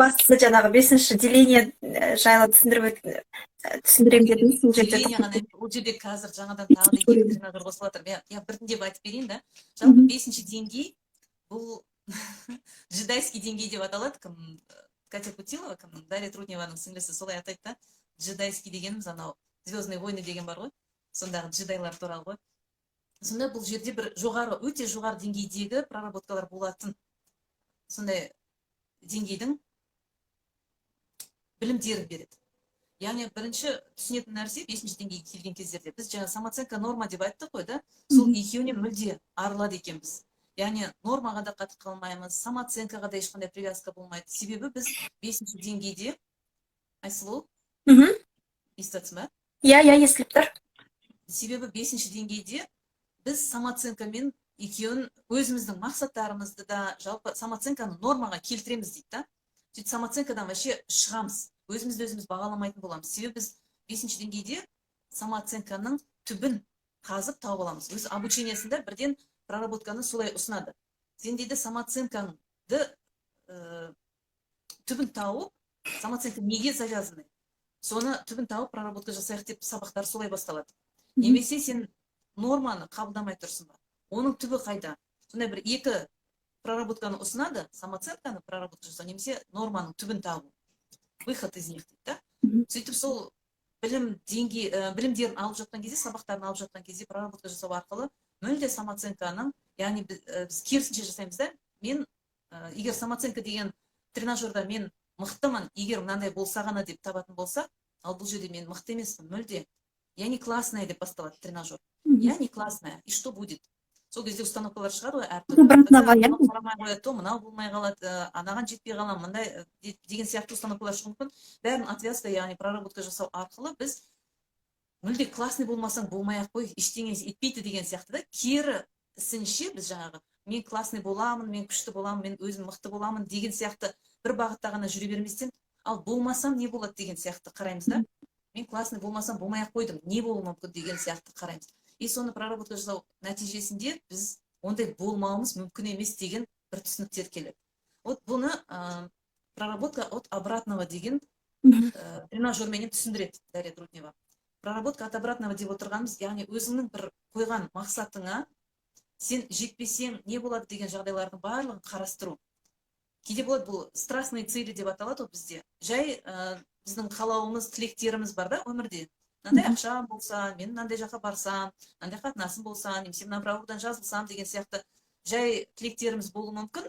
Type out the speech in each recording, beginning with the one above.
Бастысы, жаңағы бесінші деление жайлы түсіндіріп түсіндіремін дедіңіз, сол жерде. Деление ғана емес, ол жерде қазір жаңадан тағы да екі тренажер қосылып жатыр. Мен, я, біртіндеп айтып берейін да. Жалпы, бесінші деңгей бұл джедайский деңгей деп аталады. Кім, Катя Путилова, кімнің, Дарья Трутневаның сіңлісі, солай атайды да. Джедайский дегеніміз анау «Звездные войны» деген бар ғой, сондағы джедайлар туралы ғой. Сонда бұл жерде бір жоғары, өте жоғары деңгейдегі проработкалар болатын, сондай деңгейдің білімдерін береді. Яғни бірінші түсінетін нәрсе, бесінші деңгейге келген кездерде біз жаңа самооценка, норма деп айттық қой да, сол екеуінен мүлде арылады екенбіз. Яғни нормаға да қатып қалмаймыз, самооценкаға да ешқандай привязка болмайды. Себебі біз бесінші деңгейде, Айсұлу, естіп жатсың ба? Иә, естіліп тұр. Себебі бесінші деңгейде біз самооценкамен екеуін, өзіміздің мақсаттарымызды да, жалпы самооценканы нормаға келтіреміз дейді да. Сөйтіп самооценкадан вообще шығамыз, өзімізді өзіміз бағаламайтын боламыз. Себебі біз бесінші деңгейде самооценканың түбін қазып тауып аламыз. Өз обучениесінде бірден проработканы солай ұсынады. Сен, дейді, самооценкаңды түбін тауып, самооценка неге завязаны, соны түбін тауып, проработка жасайық деп сабақтар солай басталады. Немесе сен норманы қабылдамай тұрсың ба, оның түбі қайда? Сондай бір екі проработканы ұсынады: самооценканы проработка жасау немесе норманың түбін табу, выход из них дейді да. Сөйтіп сол білім деңгей, білімдерін алып жатқан кезде, сабақтарын алып жатқан кезде, проработка жасау арқылы мүлде самооценканың, яғни біз керісінше жасаймыз да. Мен егер самооценка деген тренажерда мен мықтымын, егер мынандай болса ғана деп табатын болса, ал бұл жерде мен мықты емеспін мүлде, я не классная деп басталады тренажер. Я не классная, и что будет? Сол кезде установкалар шығады ғой әртүрлі. Обратного, иә. Мынау қарамай қояды, то мынау болмай қалады, анаған жетпей қаламын, мындай деген сияқты установкалар шығуы мүмкін. Бәрін отвязка, яғни проработка жасау арқылы біз мүлде классный болмасаң, болмай ақ қой, ештеңе етпейді деген сияқты да. Керісінше, біз жаңағы мен классный боламын, мен күшті боламын, мен өзім мықты боламын деген сияқты бір бағытта ғана жүре берместен, ал болмасам не болады деген сияқты қараймыз да. Мен классный болмасам, болмай ақ қойдым, не болуы мүмкін деген сияқты қараймыз. И соны проработка жасау нәтижесінде біз ондай болмауымыз мүмкін емес деген бір түсініктер келеді. Вот бұны проработка от обратного деген тренажерменен түсіндіреді Дарья Трутнева. Проработка от обратного деп отырғанымыз, яғни өзіңнің бір қойған мақсатыңа сен жетпесең не болады деген жағдайлардың барлығын қарастыру. Кейде болады, бұл страстные цели деп аталады ғой. Бізде жай біздің қалауымыз, тілектеріміз бар да өмірде: мынандай ақшам болса, мен мынандай жаққа барсам, мынандай қатынасым болса немесе мына бір аурудан жазылсам деген сияқты жай тілектеріміз болуы мүмкін.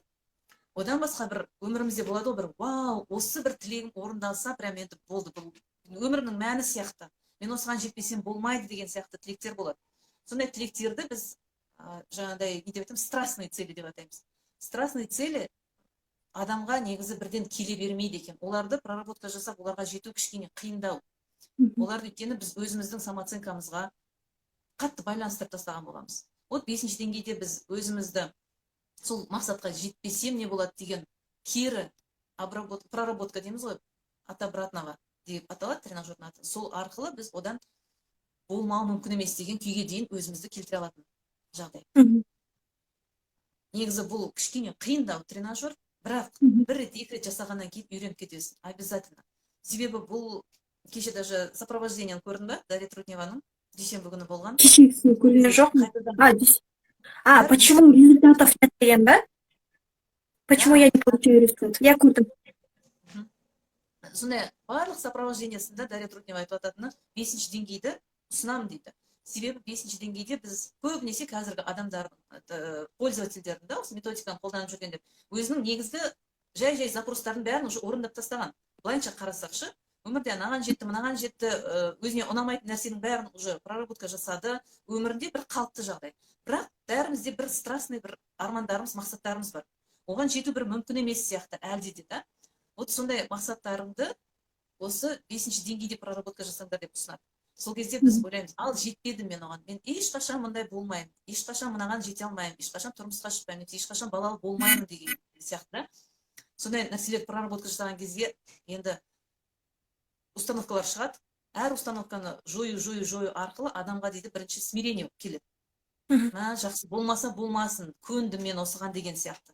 Одан басқа бір өмірімізде болады ғой бір вау, осы бір тілегім орындалса, прям енді болды, бұл өмірімнің мәні сияқты, мен осыған жетпесем болмайды деген сияқты тілектер болады. Сондай тілектерді біз жаңағыдай не деп айтамыз, страстные цели деп атаймыз. Страстные цели адамға негізі бірден келе бермейді екен. Оларды проработка жасап, оларға жету кішкене қиындау. Оларды, өйткені біз өзіміздің самооценкамызға қатты байланыстырып тастаған боламыз. Вот бесінші деңгейде біз өзімізді сол мақсатқа жетпесем не болады деген кері проработка дейміз ғой, от обратного деп аталады тренажердің аты. Сол арқылы біз одан болмауы мүмкін емес деген күйге дейін өзімізді келтіре алатын жағдай. Негізі бұл кішкене қиындау тренажер, бірақ бір рет, екі рет жасағаннан кейін үйреніп кетесің обязательно. Себебі бұл кеше даже сопровождениені көрдің ба, Дарья Трутневаның дүйсенбі күні болған? Кешегісін көрген жоқпын. Қайтадан А, почему результатов нет деген ба? Почему я не получаю результат? Я көрдім. Сондай барлық сопровождениесінде Дарья Трутнева айтып жататыны: бесінші деңгейді ұсынамын дейді. Себебі бесінші деңгейде біз көбінесе қазіргі адамдардың, это, пользовательдердің да, осы методиканы қолданып жүргендер өзінің негізгі жай жай запростарын бәрін уже орындап тастаған. Былайынша қарасақшы, өмірде анаған жетті, мынаған жетті, өзіне ұнамайтын нәрсенің бәрін уже проработка жасады, өмірінде бір қалыпты жағдай. Бірақ бәрімізде бір страстный бір армандарымыз, мақсаттарымыз бар, оған жету бір мүмкін емес сияқты әлде де да. Вот сондай мақсаттарыңды осы бесінші деңгейде проработка жасаңдар деп ұсынады. Сол кезде біз ойлаймыз: ал жетпедім мен оған, мен ешқашан мындай болмаймын, ешқашан мынаған жете алмаймын, ешқашан тұрмысқа шықпаймын немесе ешқашан балалы болмаймын деген сияқты да. Сондай нәрселерді проработка жасаған кезде енді установкалар шығады. Әр установканы жою, жою, жою арқылы адамға, дейді, бірінші смирение келеді. Мә, жақсы, болмаса болмасын, көндім мен осыған деген сияқты.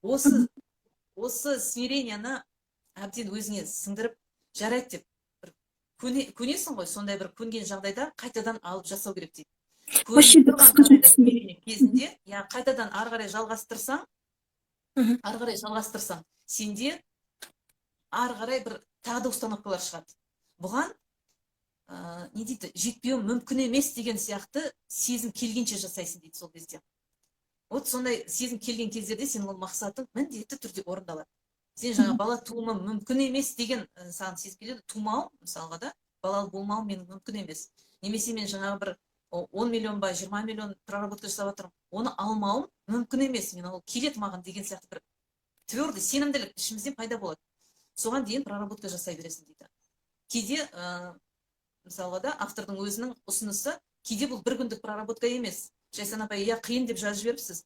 Осы смирениені Әбден өзіңе сіңдіріп, жарайды деп бір көнесің ғой. Сондай бір көнген жағдайда қайтадан алып жасау керек дейді. Осы Көрініп жерде тұрған қысқаша жағдайда түсіндірейін. кезінде, иә, қайтадан ары қарай жалғастырсаң, ары қарай жалғастырсаң, сенде ары қарай бір тағы да установкалар шығады. Бұған не дейді, жетпеуі мүмкін емес деген сияқты сезім келгенше жасайсың дейді. Сол кезде, вот сондай сезім келген кездерде сенің ол мақсатың міндетті түрде орындалады. Сен жаңа бала туымым мүмкін емес деген саған сезім келеді. Тумау мысалға да, балалы болмау менің мүмкін емес немесе мен жаңағы бір 10 миллион ба, 20 миллион проработка жасап жатырмын, оны алмауым мүмкін емес, мен ол келеді маған деген сияқты бір твердый сенімділік ішімізден пайда болады. Соған дейін проработка жасай бересің дейді. Кейде мысалға да, автордың өзінің ұсынысы, кейде бұл бір күндік проработка емес. Жайсан апай, иә, қиын деп жазып жіберіпсіз.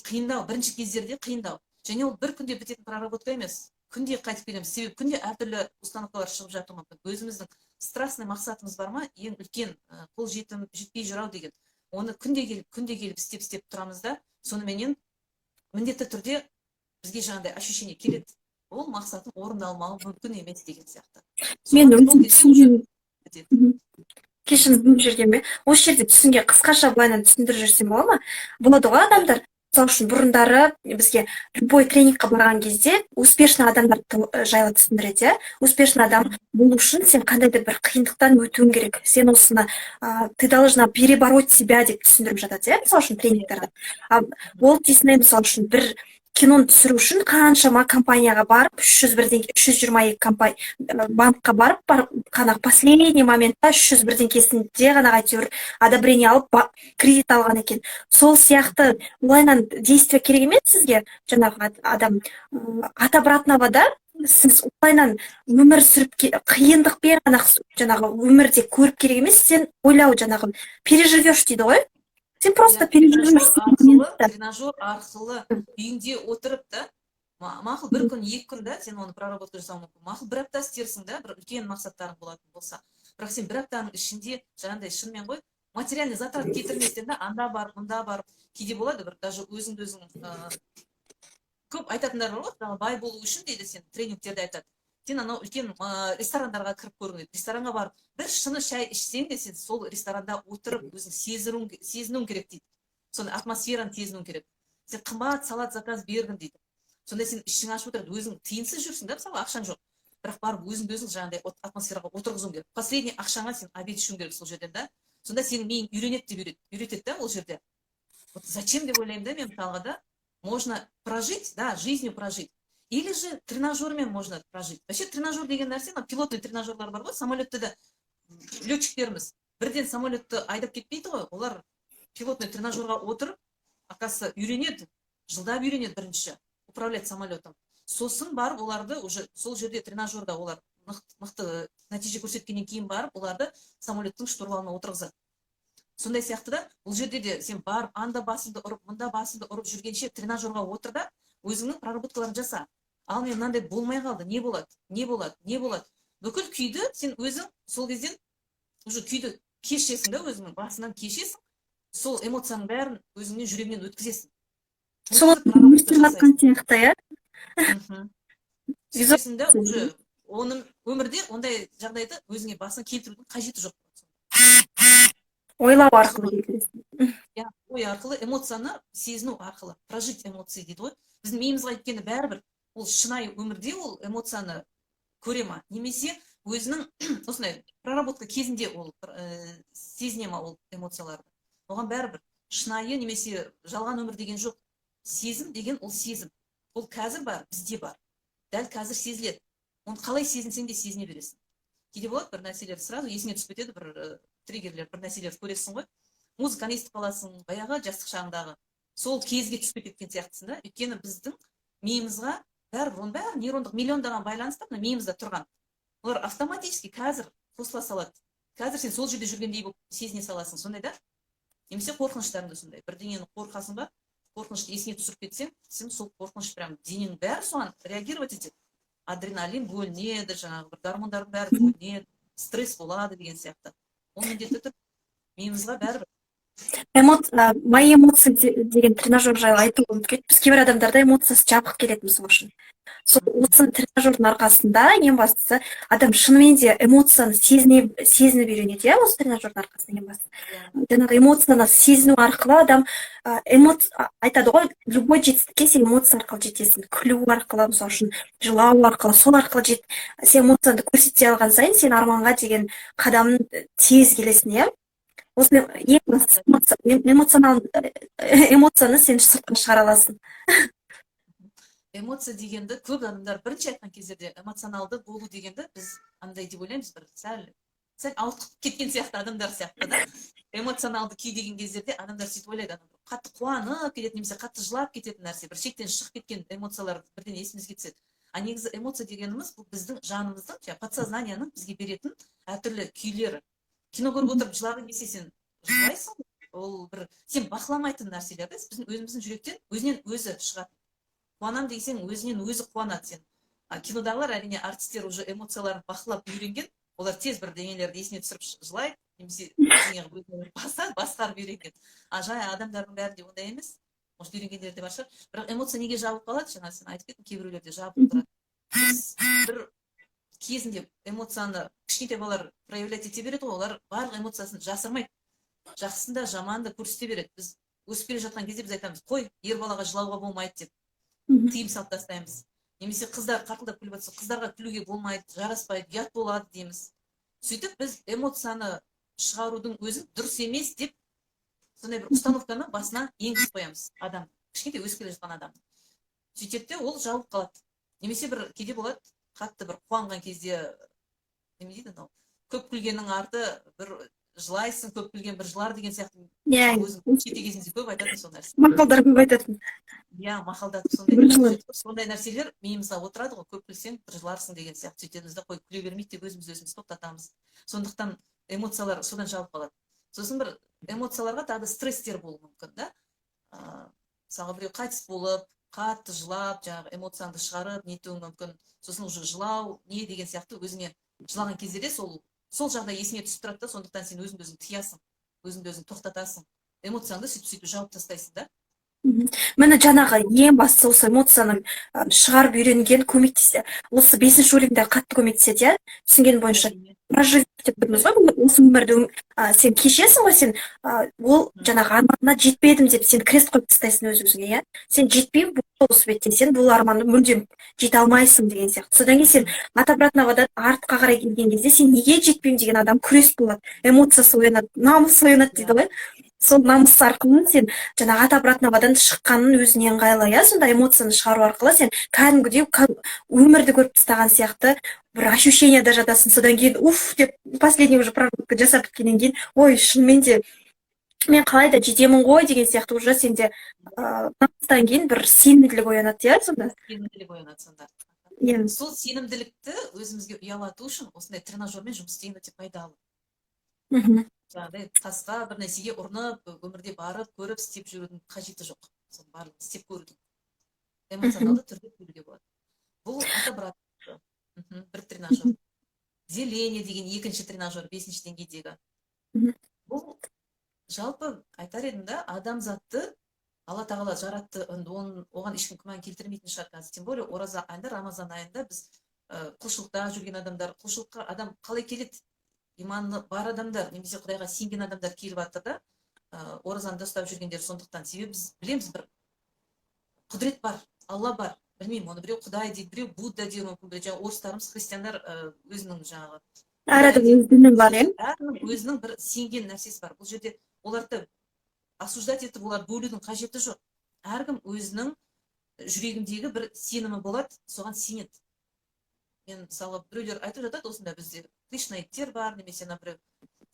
Қиындау, бірінші кездерде қиындау және ол бір күнде бітетін проработка емес. Күнде қайтып келеміз, себебі күнде әртүрлі установкалар шығып жатуы мүмкін. Өзіміздің страстный мақсатымыз бар ма, ең үлкен, қол жетім жетпей жүр ау деген, оны күнде келіп, күнде келіп істеп, істеп тұрамыз да. Соныменен міндетті түрде бізге жаңағыдай ощущение келеді, ол мақсатым орындалмауы мүмкін емес деген сияқты. Мен Соған сол өзім кезде уже түсінген бітеді. Кешіріңіз, бөліп жібергенім бе? Осы жерде түсінген, қысқаша былайынан түсіндіріп жіберсем бола ма? Болады ғой, адамдар, мысалы үшін, бұрындары бізге любой тренингқа барған кезде успешный адамдар жайлы түсіндіреді, иә. Успешный адам болу үшін сен қандай да бір қиындықтан өтуің керек, сен осыны ты должна перебороть себя деп түсіндіріп жатады, иә, мысалы үшін, тренингтерде. А Уолт Дисней, мысалы үшін, бір киноны түсіру үшін қаншама компанияға барып, үш жүз бірдеңке, 322 компания, банкқа барып қана, последний моментта үш жүз бірдеңкесінде ғана әйтеуір одобрение алып, кредит алған екен. Сол сияқты олайынан действие керек емес сізге. Жаңағы адам от обратного да, сіз олайынан өмір сүріп, қиындықпен ғана жаңағы өмірде көріп керек емес. Сен ойлау, жаңағы переживешь дейді ғой, сен просто Иә, переживешь. Тренажер арқылы, тренажер арқылы үйіңде отырып та, мақұл, бір күн, 2 күн да сен оны проработка жасауың мүмкін. Мақұл, бір апта істерсің да, бір үлкен мақсаттарың болатын болса. Бірақ сен бір аптаның ішінде жаңағыдай шынымен ғой, материальный затрат кетірместен да, анда барып, мында барып, кейде болады бір даже өзіңді өзің көп айтатындар бар ғой. Жаңағы бай болу үшін дейді, сен тренингтерде айтады, сен анау үлкен ресторандарға кіріп көрің дейді. Ресторанға барып, бір шыны шай ішсең де, сен сол ресторанда отырып өзің сезінуің керек дейді, сондай атмосфераны сезінуің керек. Сен қымбат салат заказ бергін дейді, сонда сен ішің ашып отырады, өзің тиынсыз жүрсің да, мысалы, ақшаң жоқ, бірақ барып өзіңді өзің жаңағыдай атмосфераға отырғызуың керек. Последний ақшаңа сен обед ішуің керек сол жерден да. Сонда сенің миың үйренеді деп үйретеді да ол жерде. Вот зачем деп ойлаймын да мен. Мысалға да, можно прожить да, жизнью прожить, или же тренажермен можно прожить. Вообще тренажер деген нәрсе, мына пилотный тренажерлар бар ғой, самолетте де летчиктеріміз бірден самолетті айдап кетпейді ғой. Олар пилотный тренажерға отырып, оказывается, үйренеді, жылдап үйренеді бірінші управлять самолетом. Сосын барып оларды уже сол жерде, тренажерда олар мықты, мықты нәтиже көрсеткеннен кейін барып оларды самолеттің штурвалына отырғызады. Сондай сияқты да, бұл жерде де сен барып анда басыңды ұрып, мында басыңды ұрып жүргенше, тренажерға отыр да, өзіңнің проработкаларын жаса. Ал мен мынандай болмай қалды, не болады, не болады, не болады? Бүкіл күйді сен өзің сол кезден уже күйді кешесің да, өзіңнің басынан кешесің, сол эмоцияның бәрін өзіңнен, жүрегіңнен өткізесің. Сол Өткізіп, өмір проработка сүріп жатқан жасайсың. сияқты, иә. Сөйтесің да, уже оның өмірде ондай жағдайды өзіңе басына келтірудің қажеті жоқ. Ойлау арқылы келтіресің. Иә, ой арқылы, эмоцияны сезіну арқылы, прожить эмоции дейді ғой. Біздің миымызға, өйткені бәрібір ол шынайы өмірде ол эмоцияны көре ма немесе өзінің осындай проработка кезінде ол сезіне ма ол эмоцияларды, оған бәрібір. Шынайы немесе жалған өмір деген жоқ. Сезім деген ол сезім, ол қазір бар, бізде бар, дәл қазір сезіледі. Оны қалай сезінсең де, сезіне бересің. Кейде болады, бір нәрселер сразу есіңе түсіп кетеді, бір триггерлер, бір нәрселерді көресің ғой, музыканы естіп қаласың, баяғы жастық шағыңдағы сол кезге түсіп кеткен сияқтысың да. Өйткені біздің миымызға бәрібір оның бәрі нейрондық миллиондаған байланыста мына миымызда тұрған, олар автоматически қазір қосыла салады. Қазір сен сол жерде жүргендей болып сезіне саласың сондай да. Немесе қорқыныштарың да сондай. Бірдеңені қорқасың ба, қорқынышты есіңе түсіріп кетсең, сен сол қорқыныш прям дененің бәрі соған реагировать етеді, адреналин бөлінеді, жаңағы бір гормондардың бәрі бөлінеді, стресс болады деген сияқты. Ол міндетті түрде миымызға бәрібір. Мои эмоции деген тренажер жайлы айтуға ұмытып кеттім. Біз, кейбір адамдарда эмоциясы жабық келеді, мысалы үшін. Сол осы тренажердің арқасында, ең бастысы, адам шынымен де эмоцияны сезініп үйренеді, иә. Осы тренажердің арқасында, ең бастысы, жаңағы эмоцияны сезіну арқылы адам айтады ғой, любой жетістікке сен эмоция арқылы жетесің. Күлу арқылы, мысалы үшін, жылау арқылы, сол арқылы жет. Сен эмоцияңды көрсете алған сайын, сен арманға деген қадамың тез келесің, иә. Осыны, ең бастысы, эмоцияны сен сыртқа шығара аласың. Эмоция дегенді көп адамдар бірінші айтқан кездерде, эмоционалды болу дегенді біз андай деп ойлаймыз, бір сәл сәл ауытқып кеткен сияқты адамдар сияқты да. Эмоционалды күй деген кездерде адамдар сөйтіп ойлайды: ана қатты қуанып кететін немесе қатты жылап кететін нәрсе, бір шектен шығып кеткен эмоциялар бірден есімізге түседі. А негізі эмоция дегеніміз — бұл біздің жанымыздың, жаңағы подсознанияның бізге беретін әртүрлі күйлері. Кино көріп отырып жылағың келсе, сен жылайсың ғой. Ол бір сен бақыламайтын нәрселер да, біздің өзіміздің жүректен өзінен өзі шығады. Қуанамын десең, өзінен өзі қуанады сен. А кинодағылар, әрине, артистер уже эмоцияларын бақылап үйренген, олар тез бірдеңелерді есіне түсіріп жылайды немесе бірдеңе қылып өзін басады, басқарып үйренген. А жай адамдардың бәрінде ондай емес, может, үйренгендері де бар шығар. Бірақ эмоция неге жабылып қалады? Жаңа сен айтып кеттің, кейбіреулерде жабылып тұрады. Біз бір кезінде эмоцияны, кішкентай балалар проявлять ете береді ғой, олар барлық эмоциясын жасырмайды, жақсысын да, жаманын да көрсете береді. Біз өсіп келе жатқан кезде біз айтамыз: «Қой, ер балаға жылауға болмайды», — деп тыйым салып тастаймыз. Немесе қыздар қарқылдап күліп жатса, «Қыздарға күлуге болмайды, жараспайды, ұят болады», — дейміз. Сөйтіп біз эмоцияны шығарудың өзін дұрыс емес деп, сондай бір установканы басына енгізіп қоямыз адам, кішкентай өсіп келе жатқан адам. Сөйтеді де, ол жабылып қалады. Немесе бір кейде болады, қатты бір қуанған кезде, неме дейді анау, көп күлгеннің арты бір жылайсың, көп күлген бір жылар деген сияқты. Өзім кішкентай кезімізде көп айтатын сол нәрсе. Мақалдар көп айтатын. Иә, мақалдатып сондай. Бір жылар. Сондай нәрселер миымызға отырады ғой, көп күлсең, бір жыларсың деген сияқты. Сөйтеміз де, қой, күле бермейді деп өзіміз өзіміз тоқтатамыз. Сондықтан эмоциялар содан жабылып қалады. Сосын бір эмоцияларға тағы да стресстер болуы мүмкін да. Мысалға, біреу қайтыс болып, қатты жылап, жаңағы эмоцияңды шығарып нетуің мүмкін. Сосын уже жылау не деген сияқты, өзіңе жылаған кезде де сол жағдай есіңе түсіп тұрады да. Сондықтан сен өзіңді өзің тыясың, өзіңді өзің тоқтатасың, эмоцияңды сөйтіп сөйтіп жауып тастайсың да. Міне, жаңағы ең бастысы, осы эмоцияны шығарып үйренген көмектесе, осы бесінші уровеньде қатты көмектеседі, иә, түсінгенім бойынша. Прожить деп тұрмыз ғой, бұл осы өмірді сен кешесің ғой, сен ол жаңағы арманына жетпедім деп сен крест қойып тастайсың өз өзіңе, иә. Сен жетпеймін осы бетте, сен бұл арманды мүлдем жете алмайсың деген сияқты. Содан кейін сен от обратного да, артқа қарай келген кезде, сен неге жетпеймін деген адам күрес болады, эмоциясы оянады, намыс оянады дейді ғой. Сол намыс арқылы сен жаңағы от обратногодан шыққанын өзіңе ыңғайлы, иә. Сонда эмоцияны шығару арқылы сен кәдімгідей өмірді көріп тастаған сияқты бір ощущениеда жатасың. Содан кейін уф деп, последний уже проработка жасап біткеннен кейін, ой, шынымен де мен қалай да жетемін ғой деген сияқты, уже сенде намыстан кейін бір сенімділік оянады, иә, сонда. Сенімділік оянады сонда. Иә. Сол сенімділікті өзімізге ұялату үшін осындай тренажермен жұмыс істеген өте пайдалы. Жаңағыдай тасқа, бір нәрсеге ұрынып, өмірде барып көріп істеп жүрудің қажеті жоқ, соның барлығын істеп көрудің, эмоционалды түрде көруге болады. Бұл от бір тренажер. Деление деген екінші тренажер, бесінші деңгейдегі. Бұл жалпы айтар едім да, адамзатты Алла Тағала жаратты, енді оған ешкім күмән келтірмейтін шығар қазір. Тем более ораза айында, рамазан айында біз құлшылықта жүрген адамдар. Құлшылыққа адам қалай келеді? Иманы бар адамдар немесе Құдайға сенген адамдар келіп жатыр да, оразаны да ұстап жүргендер. Сондықтан, себебі біз білеміз, бір құдірет бар, Алла бар. Білмеймін, оны біреу Құдай дейді, біреу Будда деуі мүмкін, біреу жаңағы орыстарымыз, христиандар өзінің жаңағы Әр адам өз діні бар, иә. Әркімнің өзінің бір сенген нәрсесі бар. Бұл жерде оларды осуждать етіп, оларды бөлудің қажеті жоқ. Әркім өзінің жүрегіндегі бір сенімі болады, соған сенеді. Мен, мысалы, біреулер айтып жатады, осында бізде кришнаиттер бар немесе ана біреу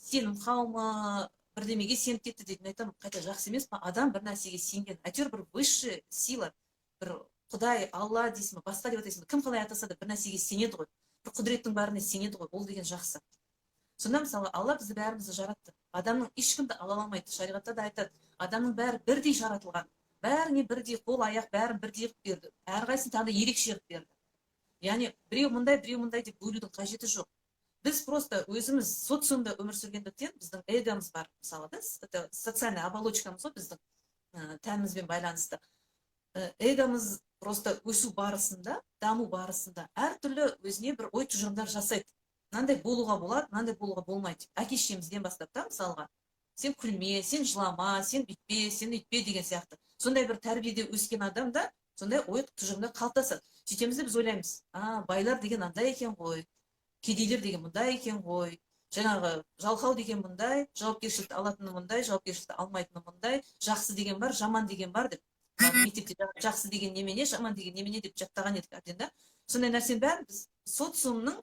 сенім қауымы бірдемеге сеніп кетті дейді. Мен айтамын: қайта жақсы емес па, адам бір нәрсеге сенген, әйтеуір бір высшая сила, бір Құдай, Алла дейсің ба, басқа деп атайсың ба, кім қалай атаса да, бір нәрсеге сенеді ғой, бір құдіреттің барына сенеді ғой, ол деген жақсы. Сонда, мысалы, Алла бізді, бәрімізді жаратты. Адамның ешкімді ала алмайды, шариғатта да айтады, адамның бәрі бірдей жаратылған, бәріне бірдей қол, аяқ, бәрін бірдей қылып берді, әрқайсысын тағы да ерекше қылып берді. Яғни біреу мындай, біреу мындай деп бөлудің қажеті жоқ. Біз просто өзіміз социумда өмір сүргендіктен, біздің эгомыз бар, мысалы, да, это социальная оболочкамыз ғой, біздің тәнімізбен байланысты. Эгомыз просто өсу барысында, даму барысында әртүрлі өзіне бір ой тұжырымдар жасайды: мынандай болуға болады, мынандай болуға болмайды. Әке шешемізден бастап та, мысалға, сен күлме, сен жылама, сен бүйтпе, сен үйтпе деген сияқты. Сондай бір тәрбиеде өскен адамда сондай ой тұжырымдар қалыптасады. Сөйтеміз де, біз ойлаймыз: а, байлар деген андай екен ғой, кедейлер деген мындай екен ғой, жаңағы жалқау деген мындай, жауапкершілікті алатыны мындай, жауапкершілікті алмайтыны мындай, жақсы деген бар, жаман деген бар деп. Мектепте жақсы деген немене, жаман деген немене деп жаттаған едік әбден да. Сондай нәрсенің бәрін біз социумның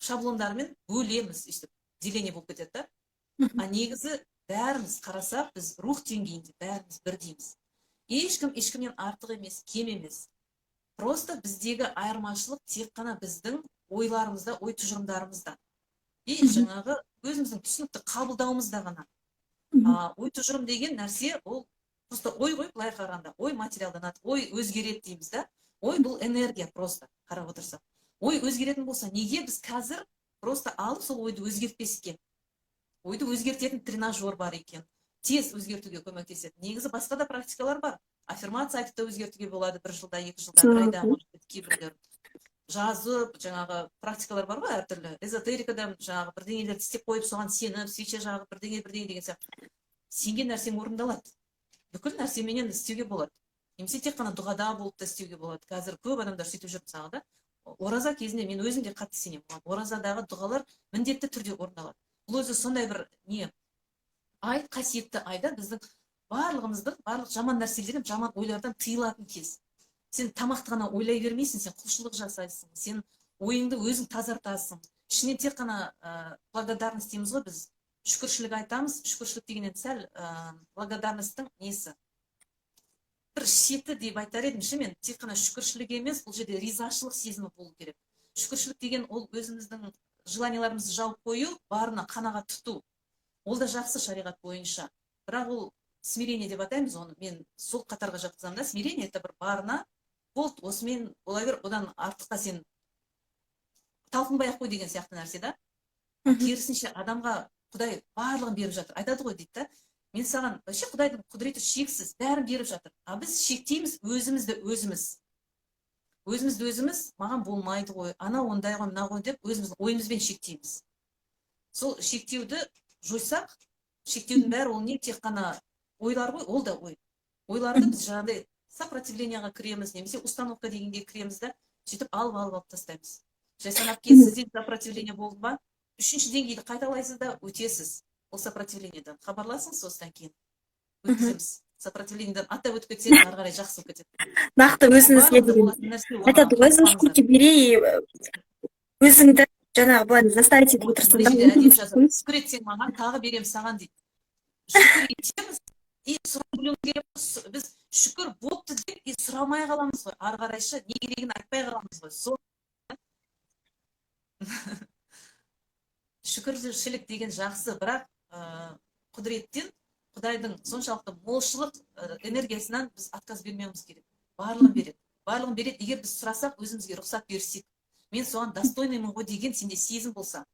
шаблондарымен бөлеміз, өйстіп деление болып кетеді да. А негізі бәріміз қарасақ, біз рух деңгейінде бәріміз бірдейміз. Ешкім ешкімнен артық емес, кем емес. Просто біздегі айырмашылық тек қана біздің ойларымызда, ой тұжырымдарымызда и жаңағы өзіміздің түсінікті қабылдауымызда ғана. А ой тұжырым деген нәрсе ол просто ой ғой. Былай қарағанда, ой материалданады, ой өзгереді дейміз да. Ой бұл энергия. Просто қарап отырсақ, ой өзгеретін болса, неге біз қазір просто алып сол ойды өзгертпеске? Ойды өзгертетін тренажер бар екен, тез өзгертуге көмектеседі. Негізі басқа да практикалар бар, аффирмация айтып та өзгертуге болады бір жылда, 2 жылда, бір айда, может быть. Кейбіреулер жазып, жаңағы практикалар бар ғой әртүрлі, эзотерикада жаңағы бірдеңелерді істеп қойып, соған сеніп, свеча жағып, бірдеңе бірдеңе деген сияқты. Сенген нәрсең орындалады. Бүкіл нәрсеменен істеуге болады немесе тек қана дұғада болып та істеуге болады. Қазір көп адамдар сөйтіп жүр, мысалы, да. Ораза кезінде мен өзім де қатты сенемін оған, оразадағы дұғалар міндетті түрде орындалады. Бұл өзі сондай бір не ай, қасиетті айда біздің барлығымыздың барлық жаман нәрселерден, жаман ойлардан тыйылатын кез. Сен тамақты ғана ойлай бермейсің, сен құлшылық жасайсың, сен ойыңды өзің тазартасың ішінен. Тек қана благодарность дейміз ғой біз, шүкіршілік айтамыз. Шүкіршілік дегеннен сәл благодарностьтың несі, бір шеті деп айтар едім ше мен. Тек қана шүкіршілік емес, бұл жерде ризашылық сезімі болу керек. Шүкіршілік деген ол өзіміздің желанияларымызды жауып қою, барына қанағат тұту. Ол да жақсы шариғат бойынша, бірақ ол смирение деп атаймыз оны, мен сол қатарға жатқызамын да. Смирение — это бір барына болды, осымен бола бер, одан артыққа сен талпынбай ақ қой деген сияқты нәрсе да. Керісінше, адамға Құдай барлығын беріп жатыр, айтады ғой, дейді да, мен саған вообще, Құдайдың құдіреті шексіз, бәрін беріп жатыр. А біз шектейміз өзімізді өзіміз, өзімізді өзіміз, маған болмайды ғой, анау ондай ғой, мынау ғой деп өзіміздің ойымызбен шектейміз. Сол шектеуді жойсақ, шектеудің бәрі ол не, тек қана ойлар ғой, ол да ой. Ойларды біз жаңағыдай сопротивлениеға кіреміз немесе установка дегенге кіреміз да, сөйтіп алып алып алып тастаймыз. Жайсан әпке, сізде сопротивление болды ма? Үшінші деңгейді қайталайсыз да, өтесіз ол сопротивлениеден. Хабарласыңыз, осыдан кейін өткіземіз. Сопротивлениеден аттап өтіп кетсеңіз, ары қарай жақсы болып кетеді. Нақты өзіңізге Барлығында деген болатын нәрсе, оны айтады ғой, за ұмытпаңыздар. шкурки бери, өзіңді жаңағы былай заставить етіп отырсың Мына да. жерде әдемі жазады: шүкір етсең маған, тағы беремін саған дейді. Шүкір етеміз и сұрай білуіміз керек. Біз шүкір бопты деп и сұрамай қаламыз ғой, ары қарайшы не керегін айтпай қаламыз ғой. Сол шүкіршілік деген жақсы, бірақ құдіреттен, Құдайдың соншалықты молшылық энергиясынан біз отказ бермеуіміз керек. Барлығын береді, барлығын береді, егер біз сұрасақ, өзімізге рұқсат берсек, мен соған достойныймын ғой деген сенде сезім болса.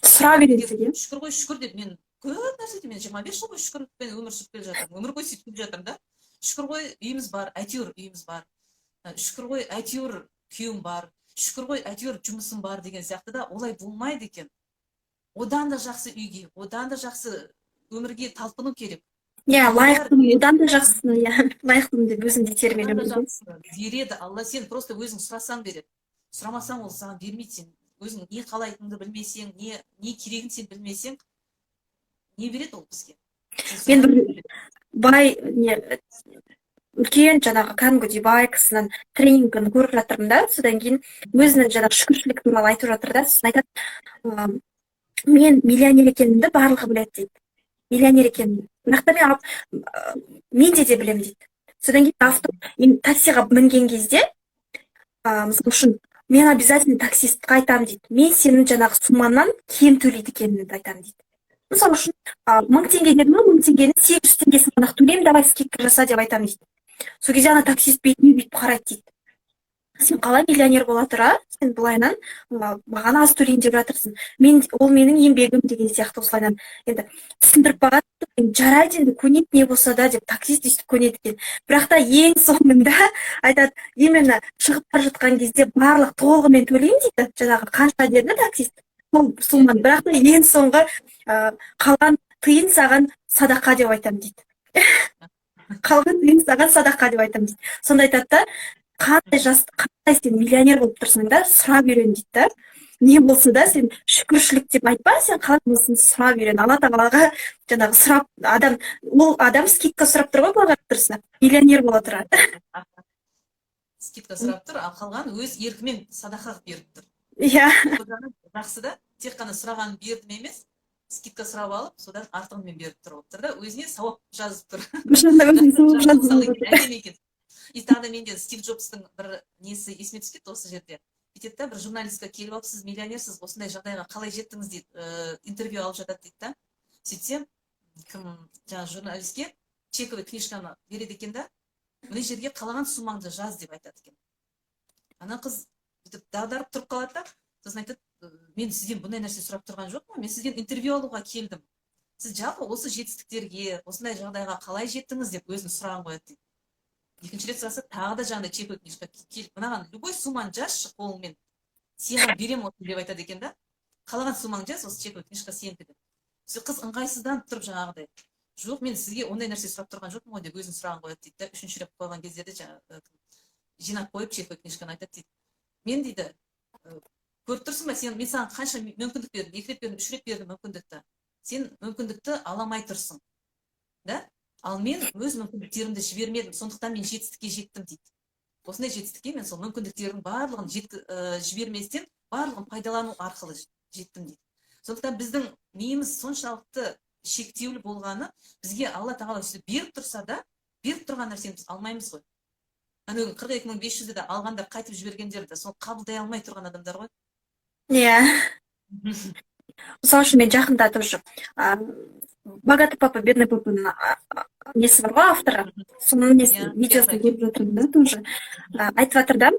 Сұра береді иә. Шүкір ғой, шүкір деп мен көп нәрседе, мен 25 жыл бойы шүкірлікпен өмір сүріп келе жатырмын, өмір бойы сөйтіп келе жатырмын да. Шүкір ғой, үйіміз бар, әйтеуір үйіміз бар. Шүкір ғой, әйтеуір күйеуім бар, шүкір ғой, әйтеуір жұмысым бар деген сияқты да. Олай болмайды екен. Одан да жақсы үйге, одан да жақсы өмірге талпыну керек. Иә, лайықтымын одан да жақсысын, иә, лайықтымын деп өзіңді Одан да итермелеу. жақсы береді Алла. Сен просто өзің сұрасаң, береді, сұрамасаң, ол саған бермейді. Сен өзің не қалайтыныңды білмесең, не керегін сен білмесең, не береді ол бізге? Сен Мен сұрай бір білу. бай не, үлкен жаңағы кәдімгідей бай кісінің тренингін көріп жатырмын да. Содан кейін өзінің жаңағы шүкіршілік туралы айтып жатыр да. Сосын айтады: «Мен миллионер екенімді барлығы біледі, — дейді, — миллионер екенімді, бірақ та мен мен де білемін, — дейді. Содан кейін авто, мен таксиға мінген кезде, мысалы үшін, мен обязательно таксистқа айтамын, — дейді, — мен сенің жаңағы суммаңнан кем төлейді екенімді айтамын, — дейді. Мысалы үшін, 1000 теңге деді ма, 1000 теңгенің 800 теңгесін ғана төлеймін, давай скидка жаса деп айтамын, дейді. Сол кезде ана таксист бетіме бүйтіп қарайды, дейді. Сен қалай миллионер бола тұра, сен былайынан маған аз төлейін деп жатырсың? Мен, ол менің еңбегім деген сияқты осылайынан енді түсіндіріп бағады. Жарайды, енді көнеді не болса да деп, таксист өйстіп көнеді екен. Бірақ та ең соңында айтады, именно шығып бара жатқан кезде: «Барлық толығымен төлеймін», — дейді. Жаңағы қанша деді таксист, сол сумманы. Бірақ та ең соңғы «Қалған тиын саған садақа деп айтамын», — дейді. «Қалған тиын саған садақа деп айтамын», — дейді. Сонда айтады да: «Қандай жас, қандай сен миллионер болып тұрсаң да, сұрап үйрен», — дейді да. «Не болса да, сен шүкіршілік деп айтпа, сен қалай болсын сұрап үйрен Алла тағалаға». Жаңағы сұрап адам, ол адам скидка сұрап тұр ғой, былай қарап тұрса, миллионер бола тұра. Скидка сұрап тұр, ал қалған өз еркімен садақа қылып беріп тұр. Жақсы да, тек қана сұрағанын бердім емес, скидка сұрап алып, содан артығымен беріп тұр болып тұр да, өзіне сауап жазып тұр. Бір жағынан өзіне сауап жазып. Әдемі екен. И тағы да менде Стив Джобстың бір несі есіме түсіп кетті осы жерде. Бүйтеді да, бір журналистка келіп алып: «Сіз миллионерсіз, осындай жағдайға қалай жеттіңіз?» — дейді. Интервью алып жатады дейді да. Сөйтсе, кім, жаңағы журналистке чековый книжканы береді екен да: «Мына жерге қалаған суммаңды жаз», — деп айтады екен. Ана қыз бүйтіп дағдарып тұрып қалады да, сосын айтады: «Мен сізден бұндай нәрсе сұрап тұрған жоқпын, мен сізден интервью алуға келдім. Сіз жалпы осы жетістіктерге, осындай жағдайға қалай жеттіңіз?» — деп өзінің сұрағын қояды дейді. Екінші рет сұраса, тағы да жаңағыдай чековый книжка келіп: «Мынаған любой сумманы жазшы қолыңмен, саған беремін осы», — деп айтады екен да. «Қалаған суммаңды жаз, осы чековый книжка сенікі», — деп. Сол қыз ыңғайсызданып тұрып жаңағыдай: «Жоқ, мен сізге ондай нәрсе сұрап тұрған жоқпын ғой», — деп өзінің сұрағын қояды дейді да. Үшінші рет қойған кездерде жаңағы жинап қойып чековый книжканы айтады дейді: «Мен, — дейді, — көріп тұрсың ба сен, мен саған қанша мүмкіндік бердім, екі рет бердім, үш рет бердім мүмкіндікті, сен мүмкіндікті ала алмай тұрсың да. Ал мен өз мүмкіндіктерімді жібермедім, сондықтан мен жетістікке жеттім», — дейді. «Осындай жетістікке мен сол мүмкіндіктердің барлығын жіберместен, барлығын пайдалану арқылы жеттім», — дейді. Сондықтан біздің миымыз соншалықты шектеулі болғаны, бізге Алла тағала сөйтіп беріп тұрса да, беріп тұрған нәрсені біз алмаймыз ғой. Ана 42 500-ді де алғандар, қайтып жібергендер де сол қабылдай алмай тұрған адамдар ғой. Иә, мысалы үшін, мен жақында тоже «Богатый папа, бедный папаның» несі бар ғой, авторы, соның несін, видеосын көріп жатырмын да. Тоже айтып жатыр да.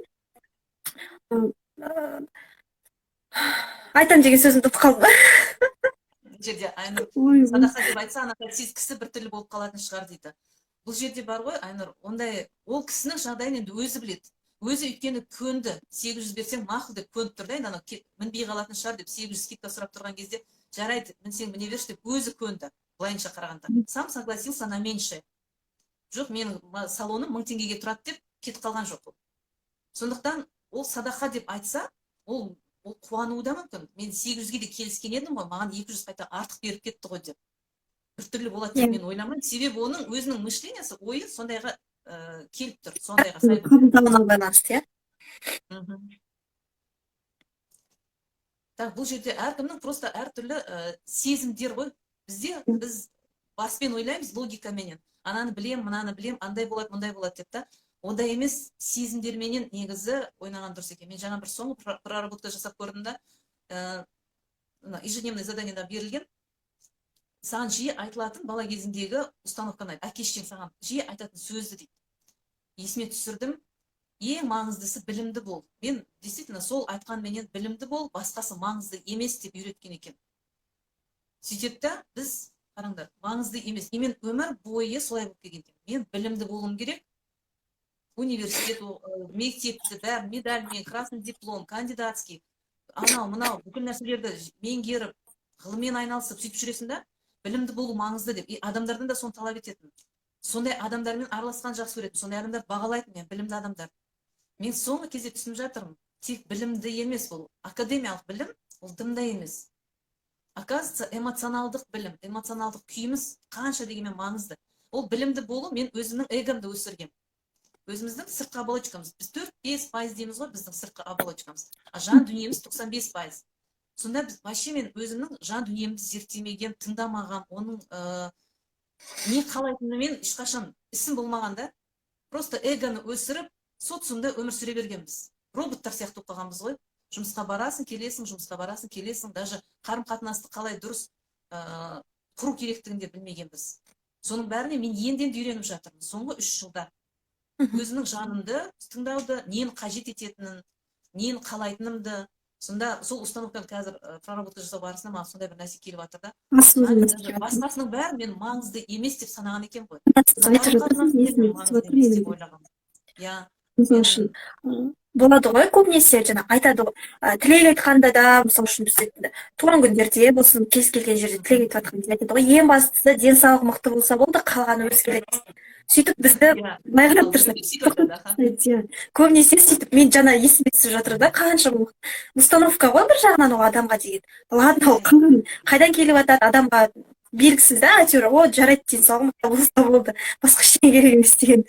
Айтамын деген сөзімді ұмытып қалдым. Бұл жерде Айнұр садақа деп айтса, ана таксист кісі біртүрлі болып қалатын шығар дейді. Бұл жерде бар ғой, Айнұр, ондай ол кісінің жағдайын енді өзі біледі. Өзі өйткені көнді, 800 берсең, мақұл деп көніп тұр да. Енді анау мінбей қалатын шығар деп 800 скидка сұрап тұрған кезде, «Жарайды, мінсең, міне берші» деп өзі көнді. Былайынша қарағанда, сам согласился на меньшее. Жоқ, менің салоным 1000 теңгеге тұрады деп кетіп қалған жоқ ол. Сондықтан ол садақа деп айтса, ол қуануы да мүмкін: «Мен 800-ге де келіскен едім ғой, маған 200 қайта артық беріп кетті ғой», — деп. Біртүрлі болады деп мен ойламаймын, себебі оның өзінің мышлениясы, ойы сондайға келіп тұр, сондайға сай болып. Қабылдауына байланысты, иә. Так, бұл жерде әркімнің просто әртүрлі сезімдер ғой. Бізде біз баспен ойлаймыз, логикаменен: ананы білем, мынаны білем, андай болады, мындай болады деп та. Ондай емес, сезімдерменен негізі ойнаған дұрыс екен. Мен жаңа бір соңғы проработка жасап көрдім да. Мына ежедневный заданиеда берілген: «Саған жиі айтылатын бала кезіңдегі установканы айт, әке шешең саған жиі айтатын сөзді», — дейді. Есіме түсірдім: «Ең маңыздысы — білімді бол». Мен действительно сол айтқанменен «Білімді бол, басқасы маңызды емес» деп үйреткен екен. Сөйтеді да, біз, қараңдар, маңызды емес. И мен өмір бойы солай болып келген екен: мен білімді болуым керек. Университет, мектепті бәрін медальмен, красный диплом, кандидатский, анау мынау бүкіл нәрселерді меңгеріп, ғылыммен айналысып, сөйтіп жүресің да, білімді болу маңызды деп. И адамдардан да соны талап ететін, сондай адамдармен араласқан жақсы көретін, сондай адамдарды бағалайтын мен, білімді адамдар. Мен соңғы кезде түсініп жатырмын: тек білімді емес, бұл академиялық білім ол дым да емес. Оказывается, эмоционалдық білім, эмоционалдық күйіміз қанша дегенмен маңызды. Ол білімді болу, мен өзімнің эгомды өсіргем. Өзіміздің сыртқы оболочкамыз, біз 4-5% дейміз ғой, біздің сыртқы оболочкамыз, а жан дүниеміз 95%. Сонда біз вообще, мен өзімнің жан дүниемді зерттемеген, тыңдамаған, оның не қалайтынымен ешқашан ісім болмаған да. Просто эгоны өсіріп, социумда өмір сүре бергенбіз, роботтар сияқты болып қалғанбыз ғой. Жұмысқа барасың, келесің, жұмысқа барасың, келесің. Даже қарым қатынасты қалай дұрыс құру керектігін де білмегенбіз. Соның бәріне мен енді енді үйреніп жатырмын соңғы 3 жылда. Өзімнің жанымды тыңдауды, нені қажет ететінін, нені қалайтынымды. Сонда сол установканы қазір проработка жасау барысында маған сондай бір нәрсе келіп жатыр да. Осознанность Даже келіп жатыр. Басқасының бәрі мен маңызды емес деп санаған екен ғой. Айтып жатырсың, есіме түсіп Маңызды отыр емес менің деп де. ойлағанмын, иә. Мысалы үшін, болады ғой көбінесе, жаңа айтады ғой, тілек айтқанда да, мысалы үшін, бізде туған күндерде болсын, кез келген жерде тілек айтып жатқан кезде айтады ғой: ең бастысы денсаулық мықты болса болды, қалғаны өзі келеді. Сөйтіп бізді былай қарап тұрса, Сөйтіп айтады, аха. иә, көбінесе сөйтіп. Мен жаңа есіме түсіп жатыр да, қанша установка ғой бір жағынан ол адамға деген. Ладно, ол қалған қайдан келіп жатады, адамға белгісіз да, әйтеуір: о, жарайды, денсаулығым мықты болса болды, басқа ештеңе керек емес деген.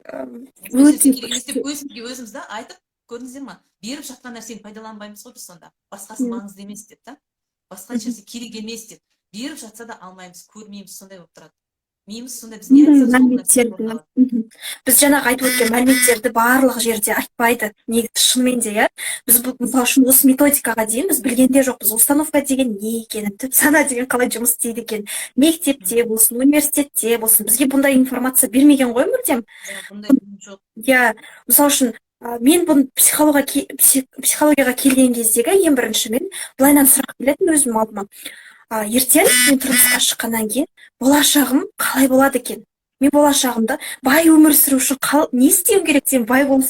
Өте Өте керек емес деп өзімізге өзіміз да айтып, көрдіңіздер ма, беріп жатқан нәрсені пайдаланбаймыз ғой біз сонда. Басқасы маңызды емес деп та, басқа ешнәрсе керек емес деп беріп жатса да, алмаймыз, көрмейміз, сондай болып тұрады миымыз. Сондай, біз не Мұндай айтсақ, сол нәрсе мәліметтерді орындалады. Біз жаңағы айтып өткен мәліметтерді барлық жерде айтпайды негізі, шынымен де, иә. Біз бұл, мысалы үшін, осы методикаға дейін біз білген де жоқпыз установка деген не екенін, түп сана деген қалай жұмыс істейді екен. Мектепте болсын, университетте болсын, бізге бұндай информация бермеген ғой мүлдем. Иә, бұндай білім жоқ. Иә, мысалы үшін, мен бұны психологияға келген кездегі ең бірінші мен былайынан сұрақ келетін өзімнің алдыма: ертең мен тұрмысқа шыққаннан кейін болашағым қалай болады екен? Мен болашағымда бай өмір сүру үшін не істеуім керек? Сен бай болу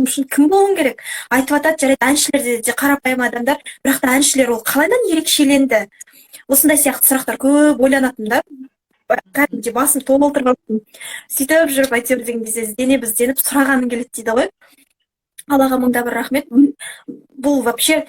үшін кім болуың керек? Айтып жатады, жарайды, әншілер де қарапайым адамдар, бірақ та әншілер ол қалайдан ерекшеленді? Осындай сияқты сұрақтар көп ойланатынмын да, кәдімгідей басым толтырып алыппын. Сөйтіп жүріп, әйтеуір деген кезде ізденіп ізденіп сұрағаның келеді дейді ғой. Аллаға мың да бір рахмет. Бұл вообще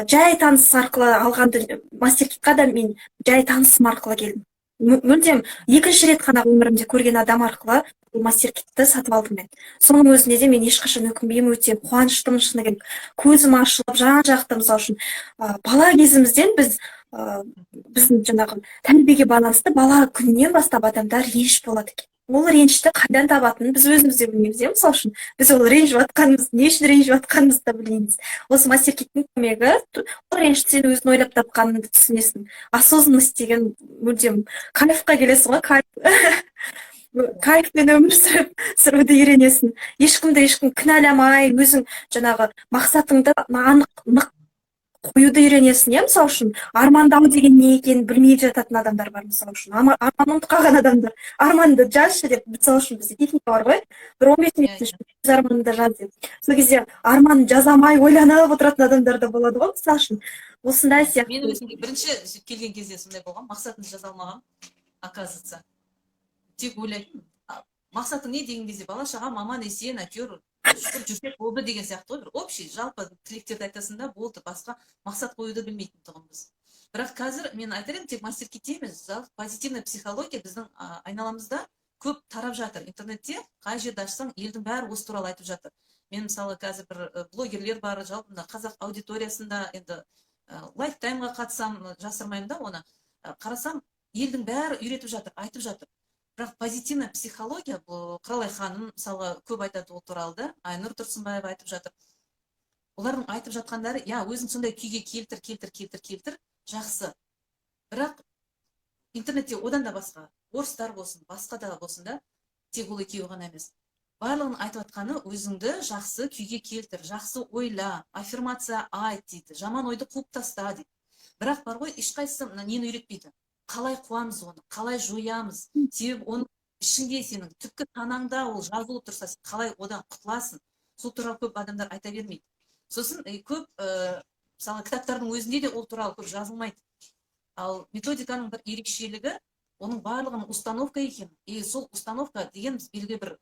жай таныс арқылы алған. Мастер Китқа да мен жай танысым арқылы келдім. Мүлдем екінші рет қана өмірімде көрген адам арқылы бұл Мастер Китті сатып алдым мен. Соның өзінде де мен ешқашан өкінбеймін, өте қуаныштымын, шыны керек. Көзім ашылып, жан жақты, мысалы үшін, бала кезімізден біз, біздің жаңағы тәрбиеге байланысты бала күнінен бастап адамдар реніш болады екен. Ол ренішті қайдан табатынын біз өзіміз де білмейміз, иә. Мысалы үшін, біз ол ренжіп жатқанымыз, не үшін ренжіп жатқанымызды да білмейміз. Осы Мастер Киттің көмегі, ол ренішті сен өзің ойлап тапқаныңды түсінесің. Осознанность деген мүлдем кайфқа келесің ғой, кайф, кайфпен өмір сүруді үйренесің. Ешкімді ешкім кінәламай, өзің жаңағы мақсатыңды анық, нық қоюды үйренесің, иә. Мысалы үшін, армандау деген не екенін білмей жататын адамдар бар. Мысалы үшін, арманын ұмытып қалған адамдар, арманды жазшы деп, мысалы үшін, бізде техника бар ғой, бір 15 минуттың ішінде өз арманыңды жаз деп. Сол кезде арманын жаза алмай ойланып отыратын адамдар да болады ғой, мысалы үшін, осындай сияқты. Мен өзім де бірінші келген кезде сондай болған, мақсатымды жаза алмағанмын, оказывается. Тек ойлайтынмын, мақсатың не деген кезде, бала шағам аман есен, әйтеуір шүкір жүрсек болды деген сияқты ғой. Бір общий, жалпы тілектерді айтасың да, болды, басқа мақсат қоюды білмейтін тұғынбыз. Бірақ қазір мен айтар едім, тек Мастер Китте емес, жалпы позитивная психология біздің айналамызда көп тарап жатыр. Интернетте қай жерді ашсаң, елдің бәрі осы туралы айтып жатыр. Мен, мысалы, қазір бір блогерлер бар, жалпы мына қазақ аудиториясында енді Лайфтаймға қатысамын, жасырмаймын да оны. Қарасам, елдің бәрі үйретіп жатыр, айтып жатыр. Бірақ позитивная психология, бұл Құралай ханым, мысалға, көп айтады ол туралы да, Айнұр Тұрсынбаева айтып жатыр. Олардың айтып жатқандары, иә, өзің сондай күйге келтір, келтір, келтір, келтір, жақсы. Бірақ интернетте одан да басқа, орыстар болсын, басқа да болсын да, тек ол екеуі ғана емес, барлығының айтып жатқаны: өзіңді жақсы күйге келтір, жақсы ойла, аффирмация айт дейді, жаман ойды қуып таста дейді. Бірақ бар ғой, ешқайсысы мына нені үйретпейді: қалай қуамыз оны, қалай жоямыз? Себебі оның ішінде, сенің түпкі санаңда ол жазылып тұрса, сен қалай одан құтыласың? Сол туралы көп адамдар айта бермейді. Сосын көп, мысалы, кітаптардың өзінде де ол туралы көп жазылмайды. Ал методиканың бір ерекшелігі — оның барлығының установка екен. И сол установка деген біз белгілі бір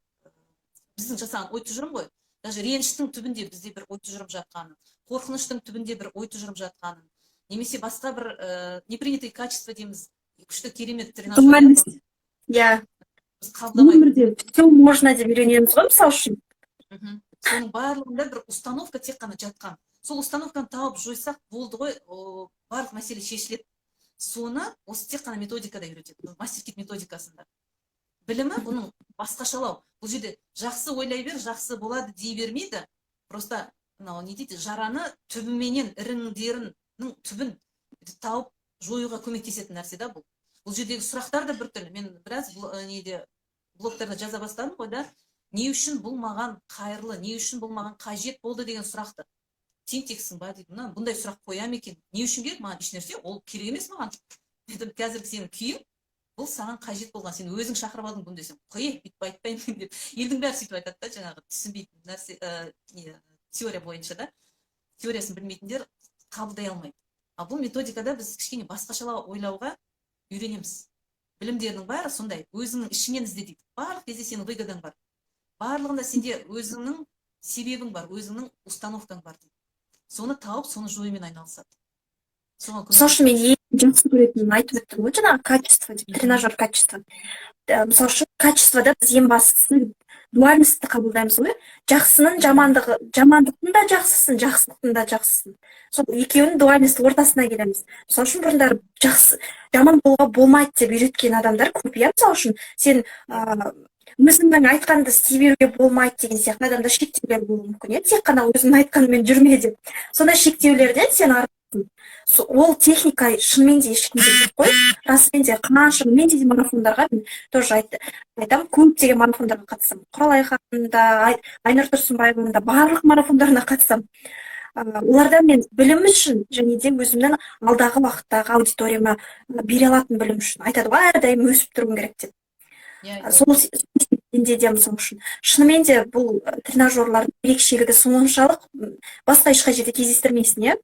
біздің жасаған ой тұжырым ғой. Даже реніштің түбінде бізде бір ой тұжырым жатқанын, қорқыныштың түбінде бір ой тұжырым жатқанын, немесе басқа бір непринятые качества дейміз, күшті, керемет тренажер. Дуальность, иә. Біз қабылдамаймыз. Өмірде все можно деп үйренеміз ғой, мысалы үшін. Соның барлығында бір установка тек қана жатқан. Сол установканы тауып жойсақ болды ғой, барлық мәселе шешіледі. Соны осы тек қана методикада үйретеді, Мастер Кит методикасында. Білімі бұның басқашалау. Бұл жерде жақсы ойлай бер, жақсы болады дей бермейді. Просто мынау не дейді, жараны түбіменен, іріңдерінің түбін тауып жоюға көмектесетін нәрсе да бұл. Бұл жердегі сұрақтар да біртүрлі. Мен біраз бұл, неде Блогтарда жаза бастадым ғой да, не үшін бұл маған қайырлы, не үшін бұл маған қажет болды деген сұрақты. Тентексің ба дейді, мына бұндай сұрақ қоя ма екен, не үшін керек маған ешнәрсе, ол керек емес маған дедім. Қазіргі сенің күйің, бұл саған қажет болған, сен өзің шақырып алдың бұны десем, қой, бүйтіп айтпаймын деп. Елдің бәрі сөйтіп айтады да, жаңағы түсінбейтін нәрсе, не, теория бойынша да, теориясын білмейтіндер қабылдай алмайды. Ал бұл методикада біз кішкене басқашалау ойлауға үйренеміз. Білімдердің бәрі сондай, өзіңнің ішіңнен ізде дейді. Барлық кезде сенің выгодаң бар, барлығында сенде өзіңнің себебің бар, өзіңнің установкаң бар дейді. Соны тауып, соны жоюмен айналысады, соған Мысалы үшін, мен ең жақсы көретінін айтып өттім ғой жаңағы, качество деп, тренажер качество. Мысалы үшін, качествода біз ең бастысы дуальностьті қабылдаймыз ғой: жақсының жамандығы, жамандықтың да жақсысын, жақсылықтың да жақсысын. Сол екеуінің дуальность ортасына келеміз. Мысалы үшін, бұрындары жақсы, жаман болуға болмайды деп үйреткен адамдар көп, иә. Мысалы үшін, сен өзіңнің айтқаныңды істей беруге болмайды деген сияқты адамда шектеулер болуы мүмкін, иә, тек қана өзіңнің айтқаныңмен жүрме деп. Сондай шектеулерден сен арыласың. Ол техника шынымен де ешкімде жоқ қой, расымен де. Қанша мен де марафондарға, мен тоже айтамын, көптеген марафондарға қатысамын, Құралай ханым да, Айнұр Тұрсынбаеваның да барлық марафондарына қатысамын. Олардан мен білім үшін және де өзімнің алдағы уақыттағы аудиторияма бере алатын білім үшін. Айтады ғой, әрдайым өсіп тұруың керек деп. иә иә Сол себептен де, мысалы үшін, шынымен де бұл тренажерлардың ерекшелігі соншалық, басқа ешқай жерде кездестірмейсің, иә.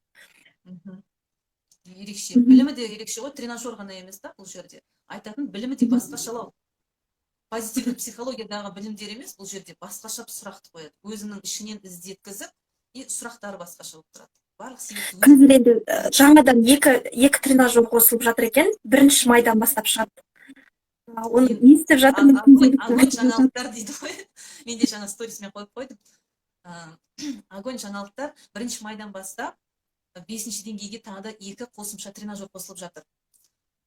Ерекше білімі де ерекше ғой, тренажер ғана емес та, бұл жерде айтатын білімі де басқашалау, позитивный психологиядағы білімдер емес, бұл жерде басқаша сұрақты қояды, өзіңнің ішіңнен іздеткізіп, и сұрақтары басқаша болып тұрады, барлық себепті өзің. Қазір енді жаңадан екі тренажер қосылып жатыр екен, 1 майдан бастап шығады. Оны не істеп жатырмын? Огонь, Күнделікті огонь айтып жатыр. жаңалықтар дейді ғой, мен де жаңа сторисіме қойып қойдым. Огонь жаңалықтар: 1 майдан бастап бесінші деңгейге тағы да екі қосымша тренажер қосылып жатыр.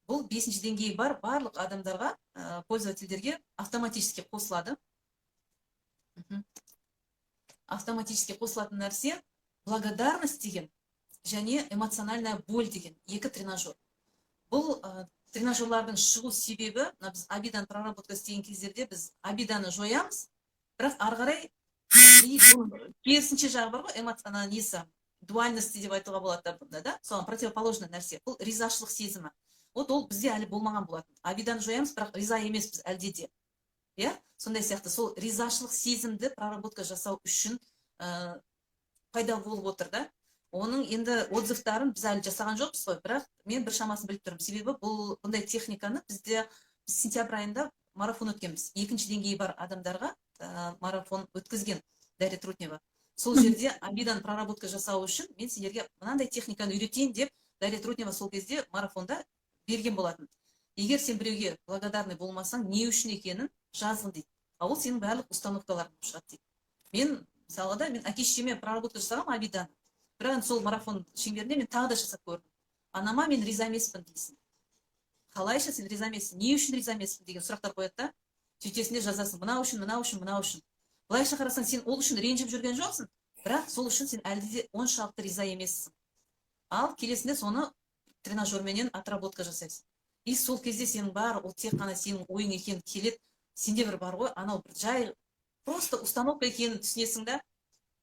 Бұл бесінші деңгейі бар барлық адамдарға, пользовательдерге автоматически қосылады. Автоматически қосылатын нәрсе благодарность деген және эмоциональная боль деген екі тренажер. Бұл тренажерлардың шығу себебі, мына біз обиданы проработка істеген кездерде біз обиданы жоямыз, бірақ ары қарай и бұның керісінше жағы бар ғой, ана несі, дуальности деп айтуға болады да бұнда да, соған противоположный нәрсе, бұл ризашылық сезімі. Вот ол бізде әлі болмаған болатын. Обиданы жоямыз, бірақ риза емеспіз әлде де, иә. Сондай сияқты сол ризашылық сезімді проработка жасау үшін пайда болып отыр да. Оның енді отзывтарын біз әлі жасаған жоқпыз ғой, бірақ мен бір шамасын біліп тұрмын, себебі бұл бұндай техниканы бізде, біз сентябрь айында марафон өткенбіз, екінші деңгейі бар адамдарға марафон өткізген Дарья Трутнева. Сол жерде обиданы проработка жасау үшін мен сендерге мынандай техниканы үйретейін деп Дарья Трутнева сол кезде марафонда берген болатын. Егер сен біреуге благодарный болмасаң, не үшін екенін жазғын дейді, а ол сенің барлық установкаларың болып шығады дейді. Мен мысалға да, мен әке шешеме проработка жасағанмын обиданы, бірақ енді сол марафон шеңберінде мен тағы да жасап көрдім. Анама мен риза емеспін дейсің. Қалайша сен риза емессің, не үшін риза емессің деген сұрақтар қояды да, сөйтесің де жазасың: мынау үшін, мынау үшін, мынау үшін. Былайша қарасаң, сен ол үшін ренжіп жүрген жоқсың, бірақ сол үшін сен әлде де оншалықты риза емессің. Ал келесінде соны тренажерменен отработка жасайсың, и сол кезде сенің бәрі ол тек қана сенің ойың екенін келеді. Сенде бір бар ғой, анау бір жай просто установка екенін түсінесің да,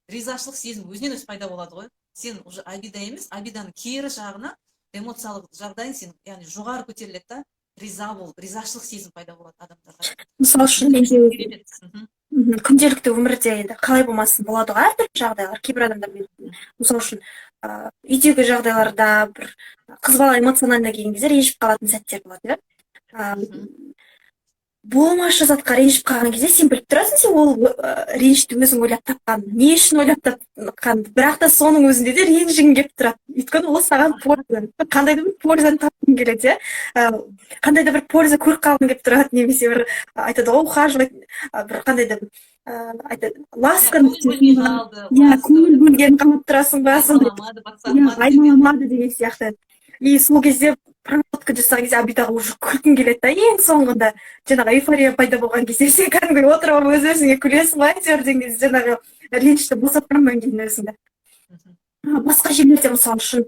ризашылық сезім өзінен өзі пайда болады ғой. Сен уже обида емес, обиданың кері жағына, эмоциялық жағдайың сен, яғни жоғары көтеріледі да, риза болып, ризашылық сезім пайда болады адамдарға. Мысалы үшін, менде Керемет. Күнделікті өмірде енді қалай болмасын болады ғой әртүрлі жағдайлар. Кейбір адамдармен, мысалы үшін, үйдегі жағдайларда бір қыз бала эмоционально келген кезде ренжіп қалатын сәттер болады, иә. Болмашы затқа ренжіп қалған кезде сен біліп тұрасың, сен ол ренішті өзің ойлап тапқан, не үшін ойлап тапқан, бірақ та соның өзінде де ренжігің келіп тұрады, өйткені ол саған польза, қандай да бір пользаны тапқың келеді, иә. Қандай да бір польза көріп қалғың келіп тұрады немесе бір айтады ғой, ухаживать, бір қандай да бір айтады, ласканы, көңіл бөлмей қалды, иә, көңіл бөлгенін қалап тұрасың ба, сондай, аймаламады, иә, бақсамады. Аймаламады деген сияқты. И сол кезде проработка жасаған кезде обидаға уже күлкің келеді да. Ең соңында жаңағы эйфория пайда болған кезде сен кәдімгідей отырып алып өз өзіңе күлесің ғой әйтеуір деген кезде, жаңағы ренішті босатқаннан кейін өзіңді. Басқа жерлерде, мысалы үшін,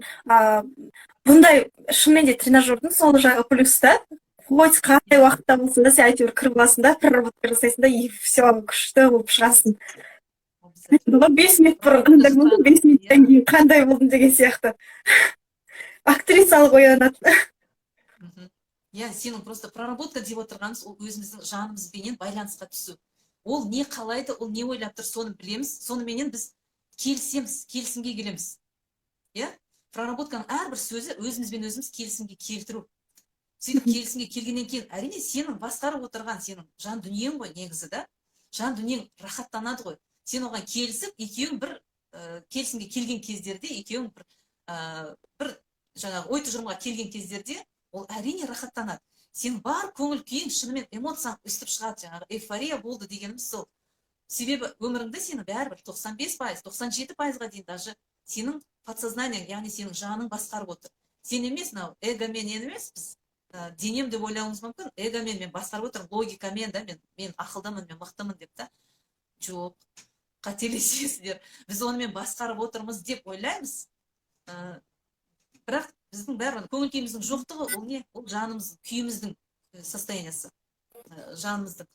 бұндай шынымен де тренажердің сол жағы плюс та. Хоть қандай уақытта болса да, сен әйтеуір кіріп аласың да, проработка жасайсың да, и все, күшті болып шығасың. Обязательно. 5 минут бұрын қандай болдым, 5 минуттан кейін қандай болдым деген сияқты, актрисалық оянады. Иә, сенің просто проработка деп отырғанымыз ол өзіміздің жанымызбенен байланысқа түсу. Ол не қалайды, ол не ойлап тұр, соны білеміз, соныменен біз келісеміз, келісімге келеміз. Иә, проработканың әрбір сөзі өзімізбен өзіміз келісімге келтіру. Сөйтіп келісімге келгеннен кейін, әрине, сенің басқарып отырған сенің жан дүниең ғой негізі да, жан дүниең рахаттанады ғой. Сен оған келісіп, екеуің бір келісімге келген кездерде, екеуің бір жаңағы ой тұжырымға келген кездерде, ол әрине рахаттанады. Сенің бар көңіл күйің, шынымен эмоцияң өстіп шығады, жаңағы эйфория болды дегеніміз сол. Себебі өміріңді сені бәрібір 95%, 97%-ға дейін даже сенің подсознаниең, яғни сенің жаның басқарып отыр. Сен емес, мынау эгомен емес, біз денем деп ойлауымыз мүмкін, эгомен мен басқарып отырмын, логикамен да, мен ақылдымын, мен мықтымын деп та. Жоқ, қателесесіздер. Біз онымен басқарып отырмыз деп ойлаймыз, бірақ біздің бәрібір көңіл күйіміздің жоқтығы ол не? Ол жанымыз, күйіміздің состояниесі, жанымыздың.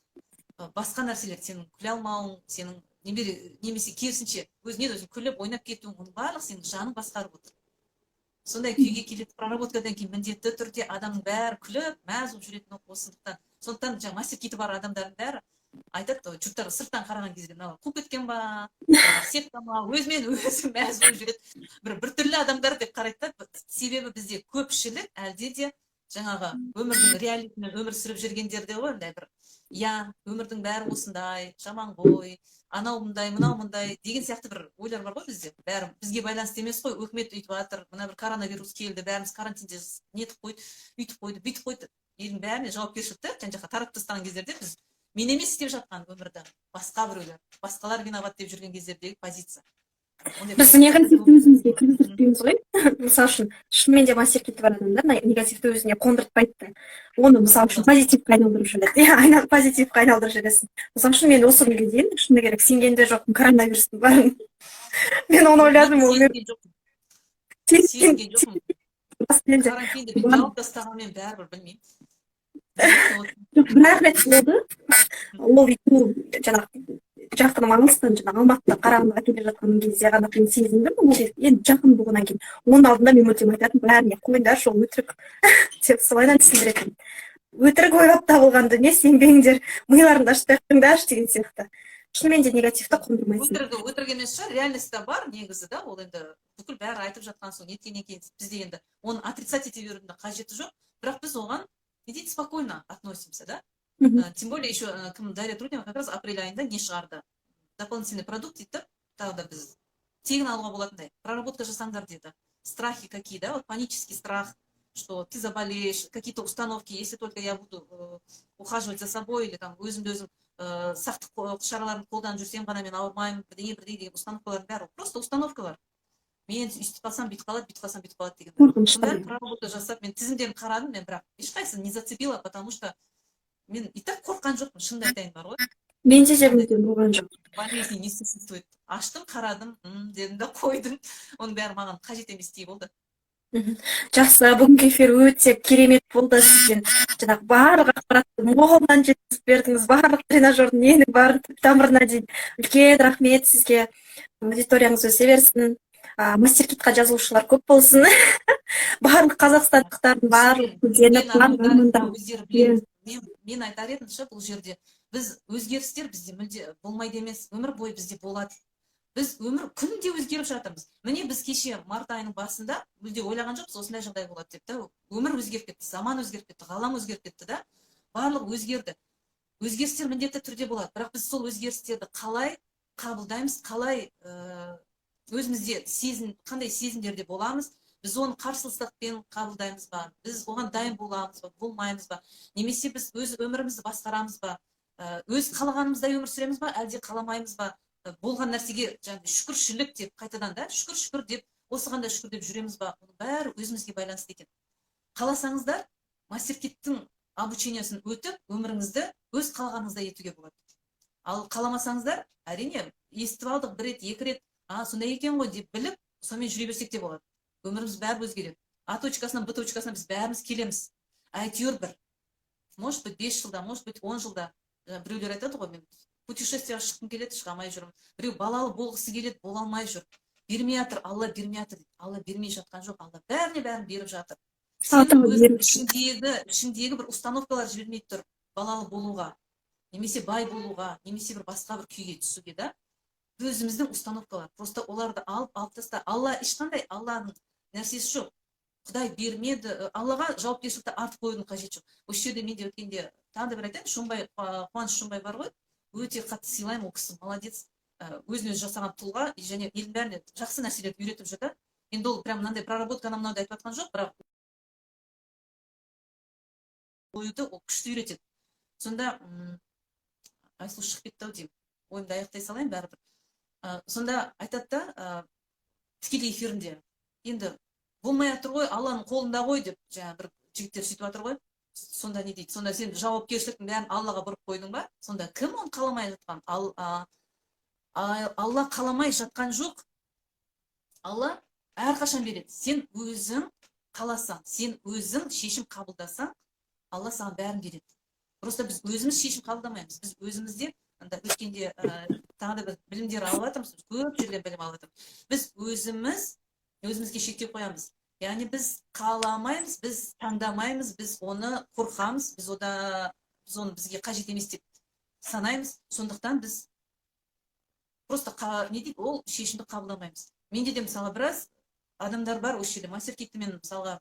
Басқа нәрселер, сенің күле алмауың, сенің немесе керісінше өзінен өзің күліп ойнап кетуің, оның барлығы сенің жаның басқарып отыр. Сондай күйге келеді проработкадан кейін міндетті түрде адамның бәрі күліп, мәз болып жүретін осындықтан. Сондықтан жаңағы мастер киті бар адамдардың бәрі айтады ғой, жұрттар сырттан қараған кезде: «Мыналар қуып кеткен ба, секта ма, өзімен өзі мәз болып жүреді, бір біртүрлі адамдар», – деп қарайды да. Себебі бізде көпшілік әлде де жаңағы өмірдің реалитімен өмір сүріп жүргендерде ғой, андай бір, иә, өмірдің бәрі осындай жаман ғой, анау мындай, мынау мындай деген сияқты бір ойлар бар ғой бізде. Бәрі бізге байланысты емес қой, өкімет өйтіп жатыр, мына бір коронавирус келді, бәріміз карантинде нетіп қойды, үйтіп қойды, бүйтіп қойды, елдің бәріне жауапкершілікті жан жаққа таратып тастаған кездерде, біз мен емес істеп жатқан өмірді, басқа біреулер, басқалар виноват деп жүрген кездердегі позиция. Ондай Біз позиция негативті өзімізге кіргіздіртпейміз ғой. Мысалы үшін, шынымен де мастер киті бар адамдар негативті өзіне қондыртпайды да, оны, мысалы үшін, позитивке айналдырып жібереді. Иә, позитивке айналдырып жібересің. Мысалы үшін, мен осы күнге дейін, шыны керек, сенген де жоқпын коронавирустың барын. Мен оны ойладым, ол мен Сезінген жоқпын. Сезінген жоқпын. Расымен де. Карантинді мен жауып тастағанмен бәрібір білмеймін. Жоқ, бір ақ рет болды. Ол жаңағы жақыным алыстан, жаңағы Алматыдан Қарағандыға келе жатқан кезде ғана мен сезіндім. Ол енді жақын болғаннан кейін. Оның алдында мен мүлдем айтатынмын бәріне: «Қойыңдаршы, ол өтірік», – деп, солайынан түсіндіретінмін. Өтірік, ойлап табылған дүние, сенбеңдер, миларыңды ашпай ақ қойыңдаршы деген сияқты. Шынымен де негативті қондырмайсың. Өтірігі өтірік емес шығар, реальностьта бар негізі да. Ол енді бүкіл бәрі айтып жатқан соң, неткеннен кейін, бізде енді оны отрицать ете берудің де қажеті жоқ, бірақ біз оған, не дейді, спокойно относимся да. Тем более еще кім, Дарья Трутнева как раз апрель айында не шығарды, дополнительный продукт дейді да, тағы да біз тегін алуға болатындай, проработка жасаңдар деді. Страхи какие, да, вот панический страх, что ты заболеешь, какие-то установки: если только я буду ухаживать за собой или там өзімді өзім сақтық шараларын қолданып жүрсем ғана мен ауырмаймын, бірдеңе бірдеңе деген установкалардың бәрі просто установкалар. Мен өйстіп қалсам, бүйтіп қалады, бүйтіп қалсам, бүйтіп қалады деген. Қорқыныштар. Бәрін проработка жасап, мен тізімдерін қарадым мен, бірақ ешқайсысын не зацепила, потому что мен и так қорыққан жоқпын, шынымды айтайын бар ғой. Менде де мүлдем болған жоқ. Болезни не существует. Аштым, қарадым, м дедім да қойдым. Оның бәрі маған қажет еместей болды. Жақсы, бүгінгі эфир өте керемет болды. Сізден жаңағы барлық ақпаратты молынан жеткізіп бердіңіз, барлық тренажердің, ненің барын түп тамырына дейін. Үлкен рахмет сізге. Аудиторияңыз өсе берсін, мастер китқа жазылушылар көп болсын, барлық қазақстандықтардың барлық гүлденіп, барлық Өздері біледі. Мен айтар едім ше, бұл жерде біз өзгерістер бізде мүлде болмайды емес, өмір бойы бізде болады. Біз өмір күнде өзгеріп жатырмыз. Міне, біз кеше март айының басында мүлде ойлаған жоқпыз осындай жағдай болады деп та. Өмір өзгеріп кетті, заман өзгеріп кетті, ғалам өзгеріп кетті да, барлығы өзгерді. Өзгерістер міндетті түрде болады, бірақ біз сол өзгерістерді қалай қабылдаймыз, қалай өзімізде сезім, қандай сезімдерде боламыз? Біз оны қарсылықпен қабылдаймыз ба, біз оған дайын боламыз ба, болмаймыз ба, немесе біз өз өмірімізді басқарамыз ба, өз қалағанымыздай өмір сүреміз ба, әлде қаламаймыз ба? Болған нәрсеге жаңағы шүкіршілік деп, қайтадан да шүкір, шүкір деп, осыған да шүкір деп жүреміз ба? Оның бәрі өзімізге байланысты екен. Қаласаңыздар, мастер киттің обучениесін өтіп, өміріңізді өз қалағаныңыздай етуге болады. Ал қаламасаңыздар, әрине, естіп алдық бір рет, екі рет, а, сондай екен ғой деп біліп, сонымен жүре берсек те болады. Өміріміз бәрі өзгереді. А точкасынан Б точкасына біз бәріміз келеміз әйтеуір бір. Может быть, 5 жылда, может быть, 10 жылда. Біреулер айтады ғой: «Мен путешествие ға шыққым келеді, шыға алмай жүрмін». Біреу балалы болғысы келеді, бола алмай жүр. «Бермей жатыр, Алла бермей жатыр», – дейді. Алла бермей жатқан жоқ, Алла бәріне бәрін беріп жатыр. Сенің өз ішіңдегі бір установкалар жібермей тұр балалы болуға, немесе бай болуға, немесе бір басқа бір күйге түсуге да. Өзіміздің установкалар, просто оларды алып таста. Алла ешқандай, Алланың нәрсесі жоқ, Құдай бермеді, Аллаға жауапкершілікті артып қоюдың қажеті жоқ. Осы жерде менде өткенде тағы да бір айтайын, Шонбай, Қуаныш Шонбай бар ғой, өте қатты сыйлаймын, ол кісі молодец, өзін өзі жасаған тұлға және елдің бәріне жақсы нәрселерді үйретіп жүр да. Енді ол прям мынандай проработка, анау мынауды айтып жатқан жоқ, бірақ оюды ол күшті үйретеді. Сонда Айсұлу шығып кетті ау деймін, ойымды аяқтай салайын бәрібір. Сонда айтады да, тікелей эфирінде: «Енді болмай жатыр ғой, Алланың қолында ғой», – деп. Жаңағы бір жігіттер сөйтіп жатыр ғой. Сонда не дейді? «Сонда сен жауапкершіліктің бәрін Аллаға бұрып қойдың ба? Сонда кім оны қаламай жатқан?» Ал, Алла қаламай жатқан жоқ, Алла әрқашан береді. Сен өзің қаласаң, сен өзің шешім қабылдасаң, Алла саған бәрін береді. Просто біз өзіміз шешім қабылдамаймыз. Біз өзімізде анда өткенде тағы да бір білімдер алып жатырмыз, көп жерден білім алып жатырмыз. Біз өзіміз өзімізге шектеу қоямыз, яғни біз қаламаймыз, біз таңдамаймыз, біз оны қорқамыз, біз оны бізге қажет емес деп санаймыз. Сондықтан біз просто не дейді, ол шешімді қабылдамаймыз. Менде де, мысалы, біраз адамдар бар осы жерде мастер китті мен, мысалға,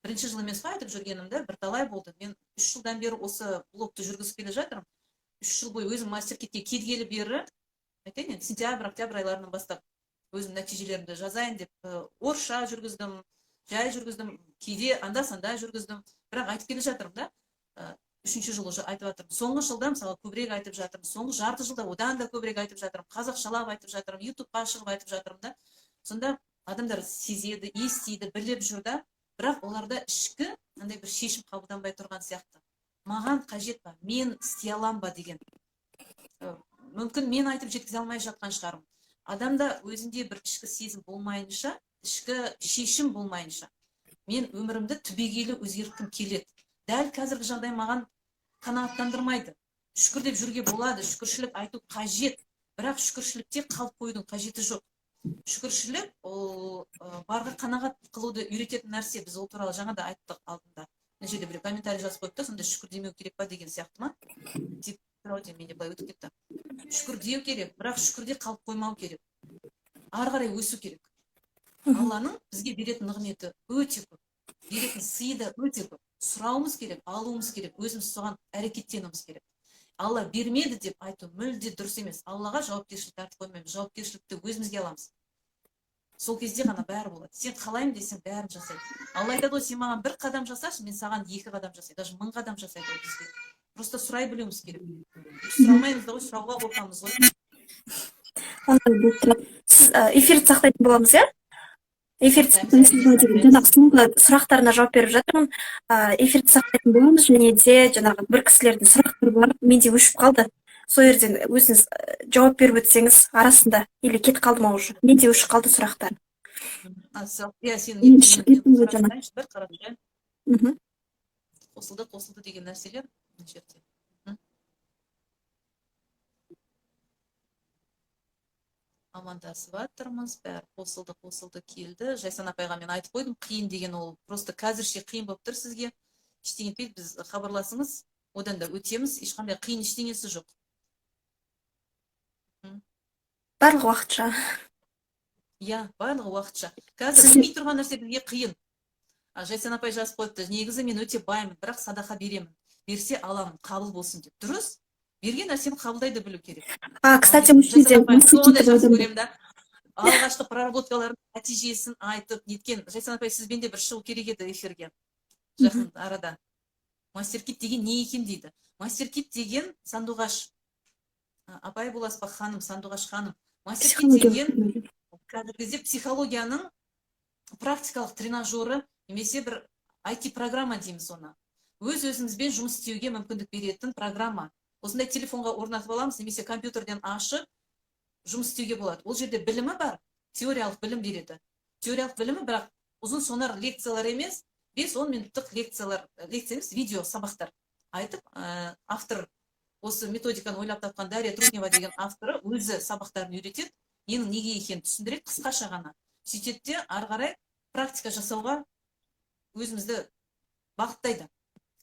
бірінші жыл емес қой айтып жүргенімді, бірталай болды. Мен 3 жылдан бері осы блогты жүргізіп келе жатырмын. 3 жыл бойы өзім мастер китке келгелі бері, айтайын енді, сентябрь, октябрь айларынан бастап өзім нәтижелерімді жазайын деп, орысша жүргіздім, жай жүргіздім, кейде анда санда жүргіздім, бірақ айтып келе жатырмын да. Үшінші жыл уже айтып жатырмын. Соңғы жылда, мысалы, көбірек айтып жатырмын, соңғы жарты жылда одан да көбірек айтып жатырмын, қазақшалап айтып жатырмын, ютубқа шығып айтып жатырмын да. Сонда адамдар сезеді, естиді, біліп жүр да, бірақ оларда ішкі андай бір шешім қабылданбай тұрған сияқты: маған қажет па, мен істей аламын ба деген. Мүмкін, мен айтып жеткізе алмай жатқан шығармын. Адамда өзінде бір ішкі сезім болмайынша, ішкі шешім болмайынша, мен өмірімді түбегейлі өзгерткім келеді, дәл қазіргі жағдай маған қанағаттандырмайды. Шүкір деп жүруге болады, шүкіршілік айту қажет, бірақ шүкіршілікте қалып қоюдың қажеті жоқ. Шүкіршілік ол барға қанағат қылуды үйрететін нәрсе. Біз ол туралы жаңа да айттық алдында. Мына жерде біреу комментарий жазып қойыпты: «Сонда шүкір демеу керек па?» деген сияқты ма деп тұр ау деймін, менде былай өтіп кетті. Шүкір деу керек, бірақ шүкірде қалып қоймау керек, ары қарай өсу керек. Алланың бізге беретін нығметі өте көп, беретін сыйы да өте көп. Сұрауымыз керек, алуымыз керек, өзіміз соған әрекеттенуіміз керек. «Алла бермеді» деп айту мүлде дұрыс емес. Аллаға жауапкершілікті артып қоймаймыз, жауапкершілікті өзімізге аламыз. Сол кезде ғана бәрі болады. Сен қалаймын десең, бәрін жасайды. Алла айтады ғой: «Сен маған бір қадам жасашы, мен саған екі қадам жасаймын», даже 1000 қадам жасайды ол бізге. Просто сұрай білуіміз керек. Сұрамаймыз да ғой, сұрауға қорқамыз ғой. Ондай болып тұрады. Сіз эфирді сақтайтын боламыз, иә? Эфирді сақтаймыз ба деген жаңағы соңғы сұрақтарына жауап беріп жатырмын. Эфирді сақтайтын боламыз және де жаңағы бір кісілердің сұрақтары бар, менде өшіп қалды. Сол жерден өзіңіз жауап беріп өтсеңіз арасында, или кетіп қалды ма уже? Менде өшіп қалды сұрақтар. Иә, сен Мен шығып кеттім ғой жаңа. Бір қарап жүрейін. Қосылды, қосылды деген нәрселер мына жерде. Амандасып жатырмыз, бәрі қосылды, қосылды, келді. Жайсан апайға мен айтып қойдым, қиын деген ол просто қазірше қиын болып тұр сізге. Ештеңе етпейді, біз хабарласыңыз, одан да өтеміз, ешқандай қиын ештеңесі жоқ. Барлығы уақытша. Иә, барлығы уақытша. Қазір білмей тұрған нәрсе бізге қиын. Жайсан апай жазып қойыпты: «Негізі мен өте баймын, бірақ садақа беремін, берсе аламын, қабыл болсын», – деп. Дұрыс, берген нәрсені қабылдай да білу керек. А, кстати, Жайсан осы жерде апай сондай мастер жақсы адам көремін да, алғашқы проработкалардың нәтижесін айтып неткен. Жайсан апай, сізбен де бір шығу керек еді эфирге жақын арада. «Мастер кит деген не екен?» – дейді. Мастер кит деген Сандуғаш апай боласыз ба, ханым, Сандуғаш ханым? Мастер кит Психология. деген қазіргі кезде психологияның практикалық тренажері немесе бір IT программа дейміз оны. Өз өзімізбен жұмыс істеуге мүмкіндік беретін программа. Осындай телефонға орнатып аламыз немесе компьютерден ашып жұмыс істеуге болады. Ол жерде білімі бар, теориялық білім береді. Теориялық білімі, бірақ ұзын сонар лекциялар емес, 5-10 минуттық лекциялар, лекция емес, видео сабақтар. Айтып, автор, осы методиканы ойлап тапқан Дарья Трутнева деген авторы өзі сабақтарын үйретеді, ненің неге екенін түсіндіреді қысқаша ғана. Сөйтеді де, ары қарай практика жасауға өзімізді бағыттайды.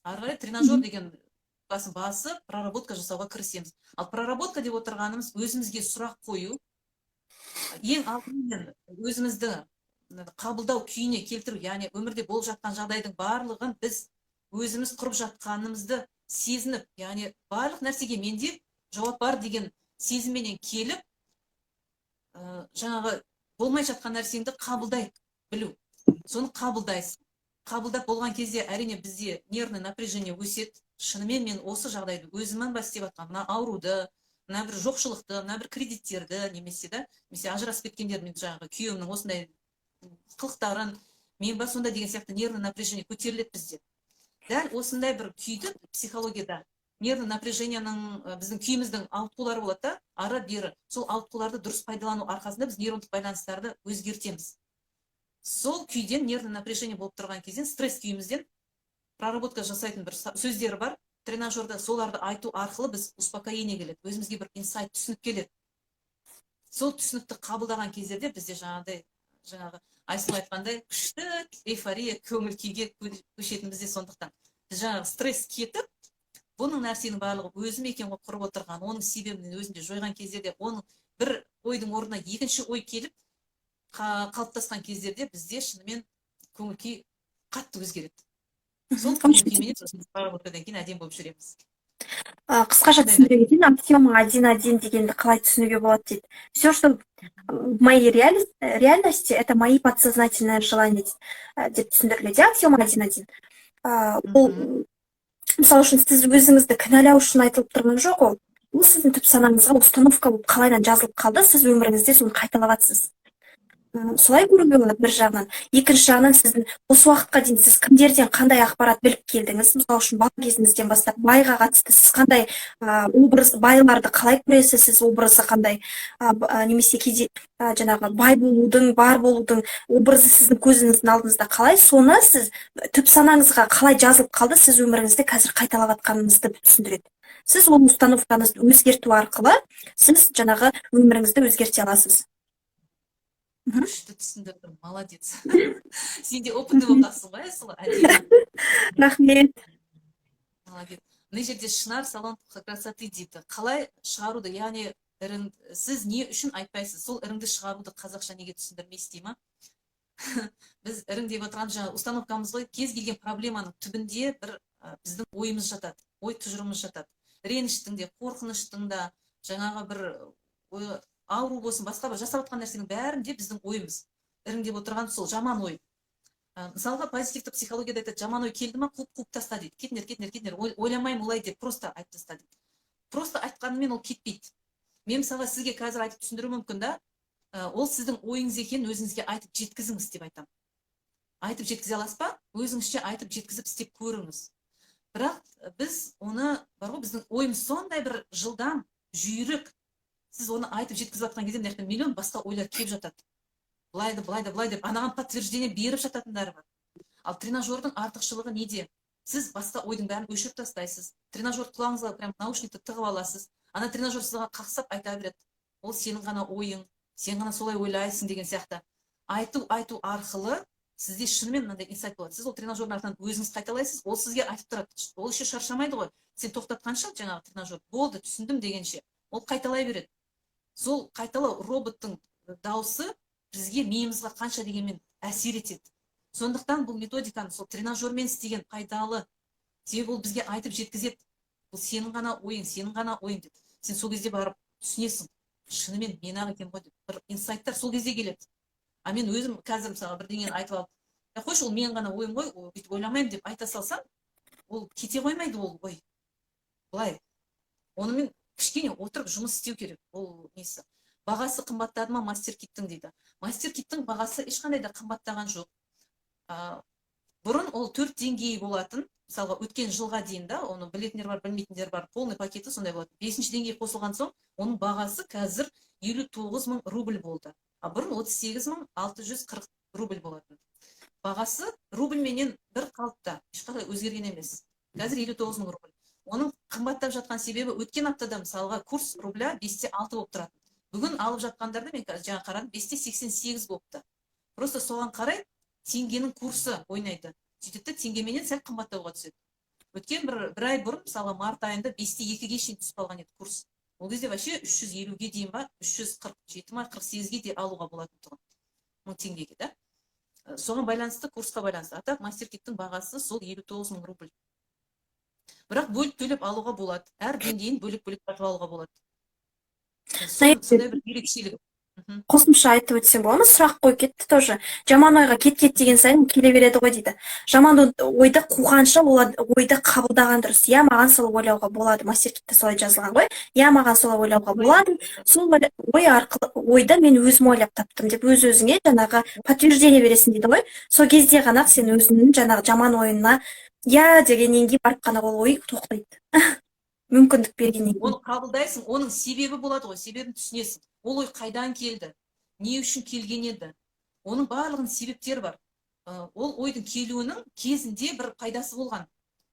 Ары қарай тренажер деген басын басып, проработка жасауға кірісеміз. Ал проработка деп отырғанымыз — өзімізге сұрақ қою, ең алдымен өзімізді қабылдау күйіне келтіру, яғни өмірде болып жатқан жағдайдың барлығын біз өзіміз құрып жатқанымызды сезініп, яғни барлық нәрсеге менде жауап бар деген сезімменен келіп, жаңағы болмай жатқан нәрсеңді қабылдай білу. Соны қабылдайсың. Қабылдап болған кезде, әрине, бізде нервный напряжение өседі. Шынымен мен осы жағдайды өзімнен ба істеп жатқан, мына ауруды, мына бір жоқшылықты, мына бір кредиттерді немесе да, немесе ажырасып кеткендер, мен жаңағы күйеуімнің осындай қылықтарын мен ба сонда деген сияқты нервный напряжение көтеріледі бізде. Дәл осындай бір күйді психологияда нервный напряжениенің, біздің күйіміздің ауытқулары болады да ары бері. Сол ауытқуларды дұрыс пайдалану арқасында біз нейрондық байланыстарды өзгертеміз. Сол күйден, нервный напряжение болып тұрған кезден, стресс күйімізден проработка жасайтын бір сөздері бар тренажерда. Соларды айту арқылы біз успокоение келеді өзімізге, бір инсайт, түсінік келеді. Сол түсінікті қабылдаған кездерде бізде жаңағыдай, жаңағы Айсұлу айтқандай, күшті эйфория, көңіл күйге көшетініміз де сондықтан. Біз жаңағы стресс кетіп, бұның нәрсенің барлығы өзім екен ғой құрып отырған, оның себебін өзімде жойған кездерде, оның бір ойдың орнына екінші ой келіп қалыптасқан кездерде бізде шынымен көңіл күй қатты өзгереді. Сол көңіл күйменен сосын проработкадан кейін әдемі болып жүреміз. Қысқаша түсіндіре кетейін. Аксиома 1.1 дегенді қалай түсінуге болады дейді. Все, что в моей реальности, это мои подсознательные желания деп түсіндіріледі аксиома 1.1. Ол, мысалы үшін, сіз өзіңізді кінәлау үшін айтылып тұрған жоқ. Ол сіздің түп санаңызға установка болып қалайынан жазылып қалды, сіз өміріңізде соны қайталап жатсыз. Солай көруге болады бір жағынан. Екінші жағынан, сіздің осы уақытқа дейін сіз кімдерден қандай ақпарат біліп келдіңіз? Мысалы үшін, бала кезіңізден бастап байға қатысты сіз қандай образ, байларды қалай көресіз, сіз образы қандай, немесе кейде жаңағы бай болудың, бар болудың образы сіздің көзіңіздің алдыңызда қалай, соны сіз түп санаңызға қалай жазылып қалды, сіз өміріңізде қазір қайталап жатқаныңызды түсіндіреді. Сіз ол установкаңызды өзгерту арқылы сіз жаңағы өміріңізді өзгерте аласыз. Күшті түсіндірдің, молодец. Сен де опытный болып қалыпсың ғой, Айсұлу, әдемі. Рахмет. Молодец. Мына жерде «Шынар салон красоты» дейді. Қалай шығаруды, яғни ірің, сіз не үшін айтпайсыз сол іріңді шығаруды, қазақша неге түсіндірмейсіз дей ма? Біз ірің деп отырған жаңағы установкамыз ғой. Кез келген проблеманың түбінде бір біздің ойымыз жатады, ой тұжырымымыз жатады. Реніштің де, қорқыныштың да, жаңағы бір ой, ауру болсын, басқа бір жасап жатқан нәрсенің бәрінде біздің ойымыз. Ірің деп отырған сол жаман ой. Мысалға, позитивті психологияда айтады: жаман ой келді ма, қуып, қуып таста дейді. Кетіңдер, кетіңдер, кетіңдер, ойламаймын олай деп просто айтып таста дейді. Просто айтқанымен ол кетпейді. Мен, мысалға, сізге қазір айтып түсіндіруім мүмкін да, ол сіздің ойыңыз екенін өзіңізге айтып жеткізіңіз деп айтамын. Айтып жеткізе аласыз ба? Өзіңізше айтып жеткізіп, істеп көріңіз. Бірақ біз оны бар ғой, біздің ойымыз сондай бір жылдам, жүйрік. Сіз оны айтып жеткізіп жатқан кезде мына жақтан миллион басқа ойлар келіп жатады, былай да, былай да, былай деп анаған подтверждение беріп жататындары бар. Ал тренажердің артықшылығы неде? Сіз басқа ойдың бәрін өшіріп тастайсыз, тренажер құлағыңызға прям наушникті тығып аласыз. Ана тренажер сізге қақсап айта береді: ол сенің ғана ойың, сен ғана солай ойлайсың деген сияқты. Айту арқылы сізде шынымен мынандай инсайт болады. Сіз ол тренажердің артынан өзіңіз қайталайсыз, ол сізге айтып тұрады. Ол еще шаршамайды ғой. Сен тоқтатқанша жаңағы тренажер, болды, түсіндім дегенше, ол қайталай береді. Сол қайталау, роботтың дауысы бізге, миымызға қанша дегенмен әсер етеді. Сондықтан бұл методиканы сол тренажермен істеген пайдалы, себебі ол бізге айтып жеткізеді: бұл сенің ғана ойың, сенің ғана ойың деп. Сен сол кезде барып түсінесің, шынымен мен ақ екен ғой деп, бір инсайттар сол кезде келеді. А мен өзім қазір, мысалға, бірдеңені айтып алып, «Е, қойшы, ол менің ғана ойым ғой, ол бүйтіп ойламаймын» деп айта салсам, ол кете қоймайды ол ой. Былай онымен кішкене отырып жұмыс істеу керек. Ол несі, бағасы қымбаттады ма мастер киттің дейді. Мастер киттің бағасы ешқандай да қымбаттаған жоқ. Бұрын ол төрт деңгейі болатын, мысалға, өткен жылға дейін да. Оны білетіндер бар, білмейтіндер бар. Полный пакеті сондай болады. Бесінші деңгей қосылған соң, оның бағасы қазір 59 000 рубль болды, а бұрын 38 640 рубль болатын. Бағасы рубльменен бір қалыпта, ешқандай өзгерген емес. Қазір 59 000 рубль. Оның қымбаттап жатқан себебі, өткен аптада, мысалға, курс рубля 5,6 болып тұратын. Бүгін алып жатқандарда, мен қазір жаңа қарадым, 5,88 болыпты. Просто соған қарай теңгенің курсы ойнайды. Сөйтеді де, теңгеменен сәл қымбаттауға түседі. Өткен бір ай бұрын, мысалға, март айында 5,2-ге шейін түсіп қалған еді курс. Ол кезде вообще 350-ге дейін ба, 347 ма, 48-ге де алуға болатын тұғын мың теңгеге да. Соған байланысты, курсқа байланысты. А так мастер киттің бағасы сол 59 000 рубль, бірақ бөліп төлеп алуға болады, әр деңгейін бөлек бөлек сатып алуға болады. Сондай бір ерекшелігі. Қосымша айтып өтсем болады ма? Сұрақ қойып кетті тоже. Жаман ойға кет, кет деген сайын келе береді ғой дейді. Жаман ойды қуғанша, ол ойды қабылдаған дұрыс. Иә, маған солай ойлауға болады, мастер китте солай жазылған ғой. Иә, маған солай ойлауға болады, сол ой арқылы ойды мен өзім ойлап таптым деп, өз өзіңе жаңағы подтверждение бересің дейді ғой. Сол кезде ғана сен өзіңнің жаңағы жаман ойына иә дегеннен кейін барып қана ол ой тоқтайды, мүмкіндік бергеннен кейін. Оны қабылдайсың, оның себебі болады ғой, себебін түсінесің. Ол ой қайдан келді, не үшін келген еді, оның барлығының себептері бар. Ол ойдың келуінің кезінде бір пайдасы болған.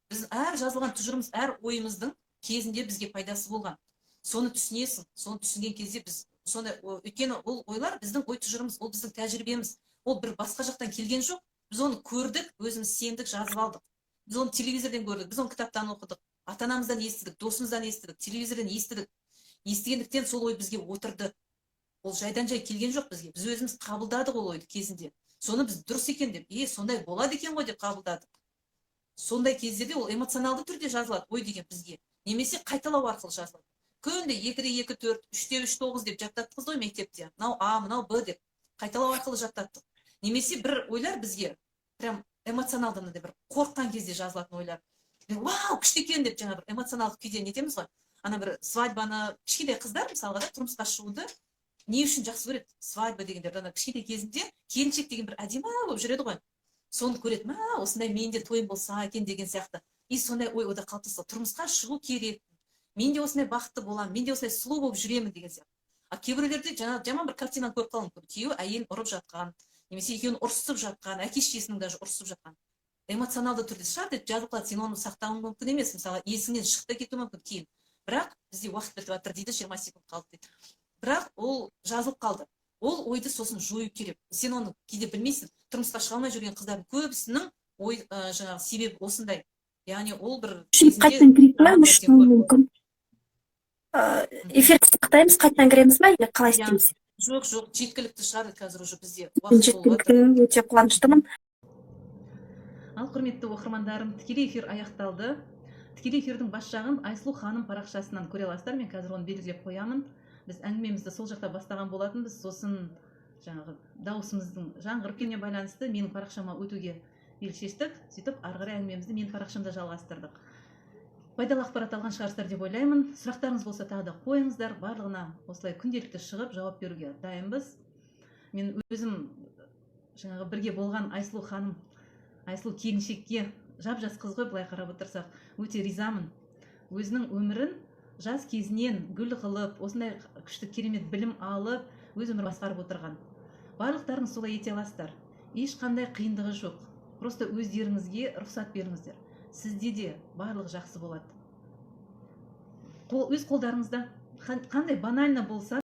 Біздің әр жазылған тұжырымыз, әр ойымыздың кезінде бізге пайдасы болған. Соны түсінесің. Соны түсінген кезде біз сондай, өйткені ол ойлар біздің ой тұжырымыз, ол біздің тәжірибеміз, ол бір басқа жақтан келген жоқ. Біз оны көрдік, өзіміз сендік, жазып алдық. Біз оны телевизорден көрдік, біз оны кітаптан оқыдық, ата анамыздан естідік, досымыздан естідік, телевизордан естідік. Естігендіктен сол ой бізге отырды. Ол жайдан жай келген жоқ бізге. Біз өзіміз қабылдадық ол ойды кезінде. Соны біз дұрыс екен деп, е, сондай болады екен ғой деп қабылдадық. Сондай кездерде ол эмоционалды түрде жазылады ой деген бізге немесе қайталау арқылы жазылады. Күнде 2 де 2 төрт, 3 де 3 тоғыз деп жаттаттық ғой мектепте, мынау а, мынау б деп қайталау арқылы жаттаттық. Немесе бір ойлар бізге прям эмоционалды, мынандай бір қорыққан кезде жазылатын ойлар. Вау, күшті екен деп, жаңа бір эмоционалдық күйде нетеміз ғой. Ана бір свадьбаны кішкентай қыздар, мысалға да, тұрмысқа шығуды не үшін жақсы көреді? Свадьба дегендер, ана кішкентай кезінде келіншек деген бір әдемі болып жүреді ғой, соны көреді: мә, осындай менде тойым болса екен деген сияқты. И сондай ой ода қалыптасады: тұрмысқа шығу керек, мен де осындай бақытты боламын, мен де осындай сұлу болып жүремін деген сияқты. А кейбіреулерде жаңа жаман бір картинаны көріп қалуы мүмкін: күйеуі әйелін ұрып жатқан немесе екеуін ұрысып жатқан, әке шешесінің даже ұрысып жатқан. Эмоционалды түрде шарт етіп жазылып қалады. Сен оны сақтауың мүмкін емес, мысалы, есіңнен шығып та кетуі мүмкін кейін. Бірақ бізде уақыт бітіп жатыр дейді, 20 секунд қалды дейді. Бірақ ол жазылып қалды, ол ойды сосын жою керек. Сен оны кейде білмейсің. Тұрмысқа шыға алмай жүрген қыздардың көбісінің ой, жаңағы себебі осындай, яғни ол бір Қайтадан кірейік па? Мүмкін, эфирді сақтаймыз, қайтадан кіреміз ба или қалай істейміз? Жоқ, жеткілікті шығар, қазір уже бізде уақыт. Жеткілікті, өте қуаныштымын. Ал, құрметті оқырмандарым, тікелей эфир аяқталды. Тікелей эфирдің бас жағын Айсұлу ханым парақшасынан көре аласыздар. Мен қазір оны белгілеп қоямын. Біз әңгімемізді сол жақта бастаған болатынбыз. Сосын жаңағы дауысымыздың жаңғырып кетуіне байланысты менің парақшама өтуге бел шештік. Сөйтіп, ары қарай әңгімемізді менің парақшамда жалғастырдық. Пайдалы ақпарат алған шығарсыздар деп ойлаймын. Сұрақтарыңыз болса, тағы да қойыңыздар. Барлығына осылай күнделікті шығып, жауап беруге дайынбыз. Мен өзім жаңағы бірге болған Айсұлу ханым, Айсұлу келіншекке, жап жас қыз ғой былай қарап отырсақ, өте ризамын. Өзінің өмірін жас кезінен гүл қылып, осындай күшті, керемет білім алып, өз өмірін басқарып отырған. Барлықтарыңыз солай ете аласыздар, ешқандай қиындығы жоқ. Просто өздеріңізге рұқсат беріңіздер, сізде де барлығы жақсы болады. Өз қолдарыңызда. Қандай банально болса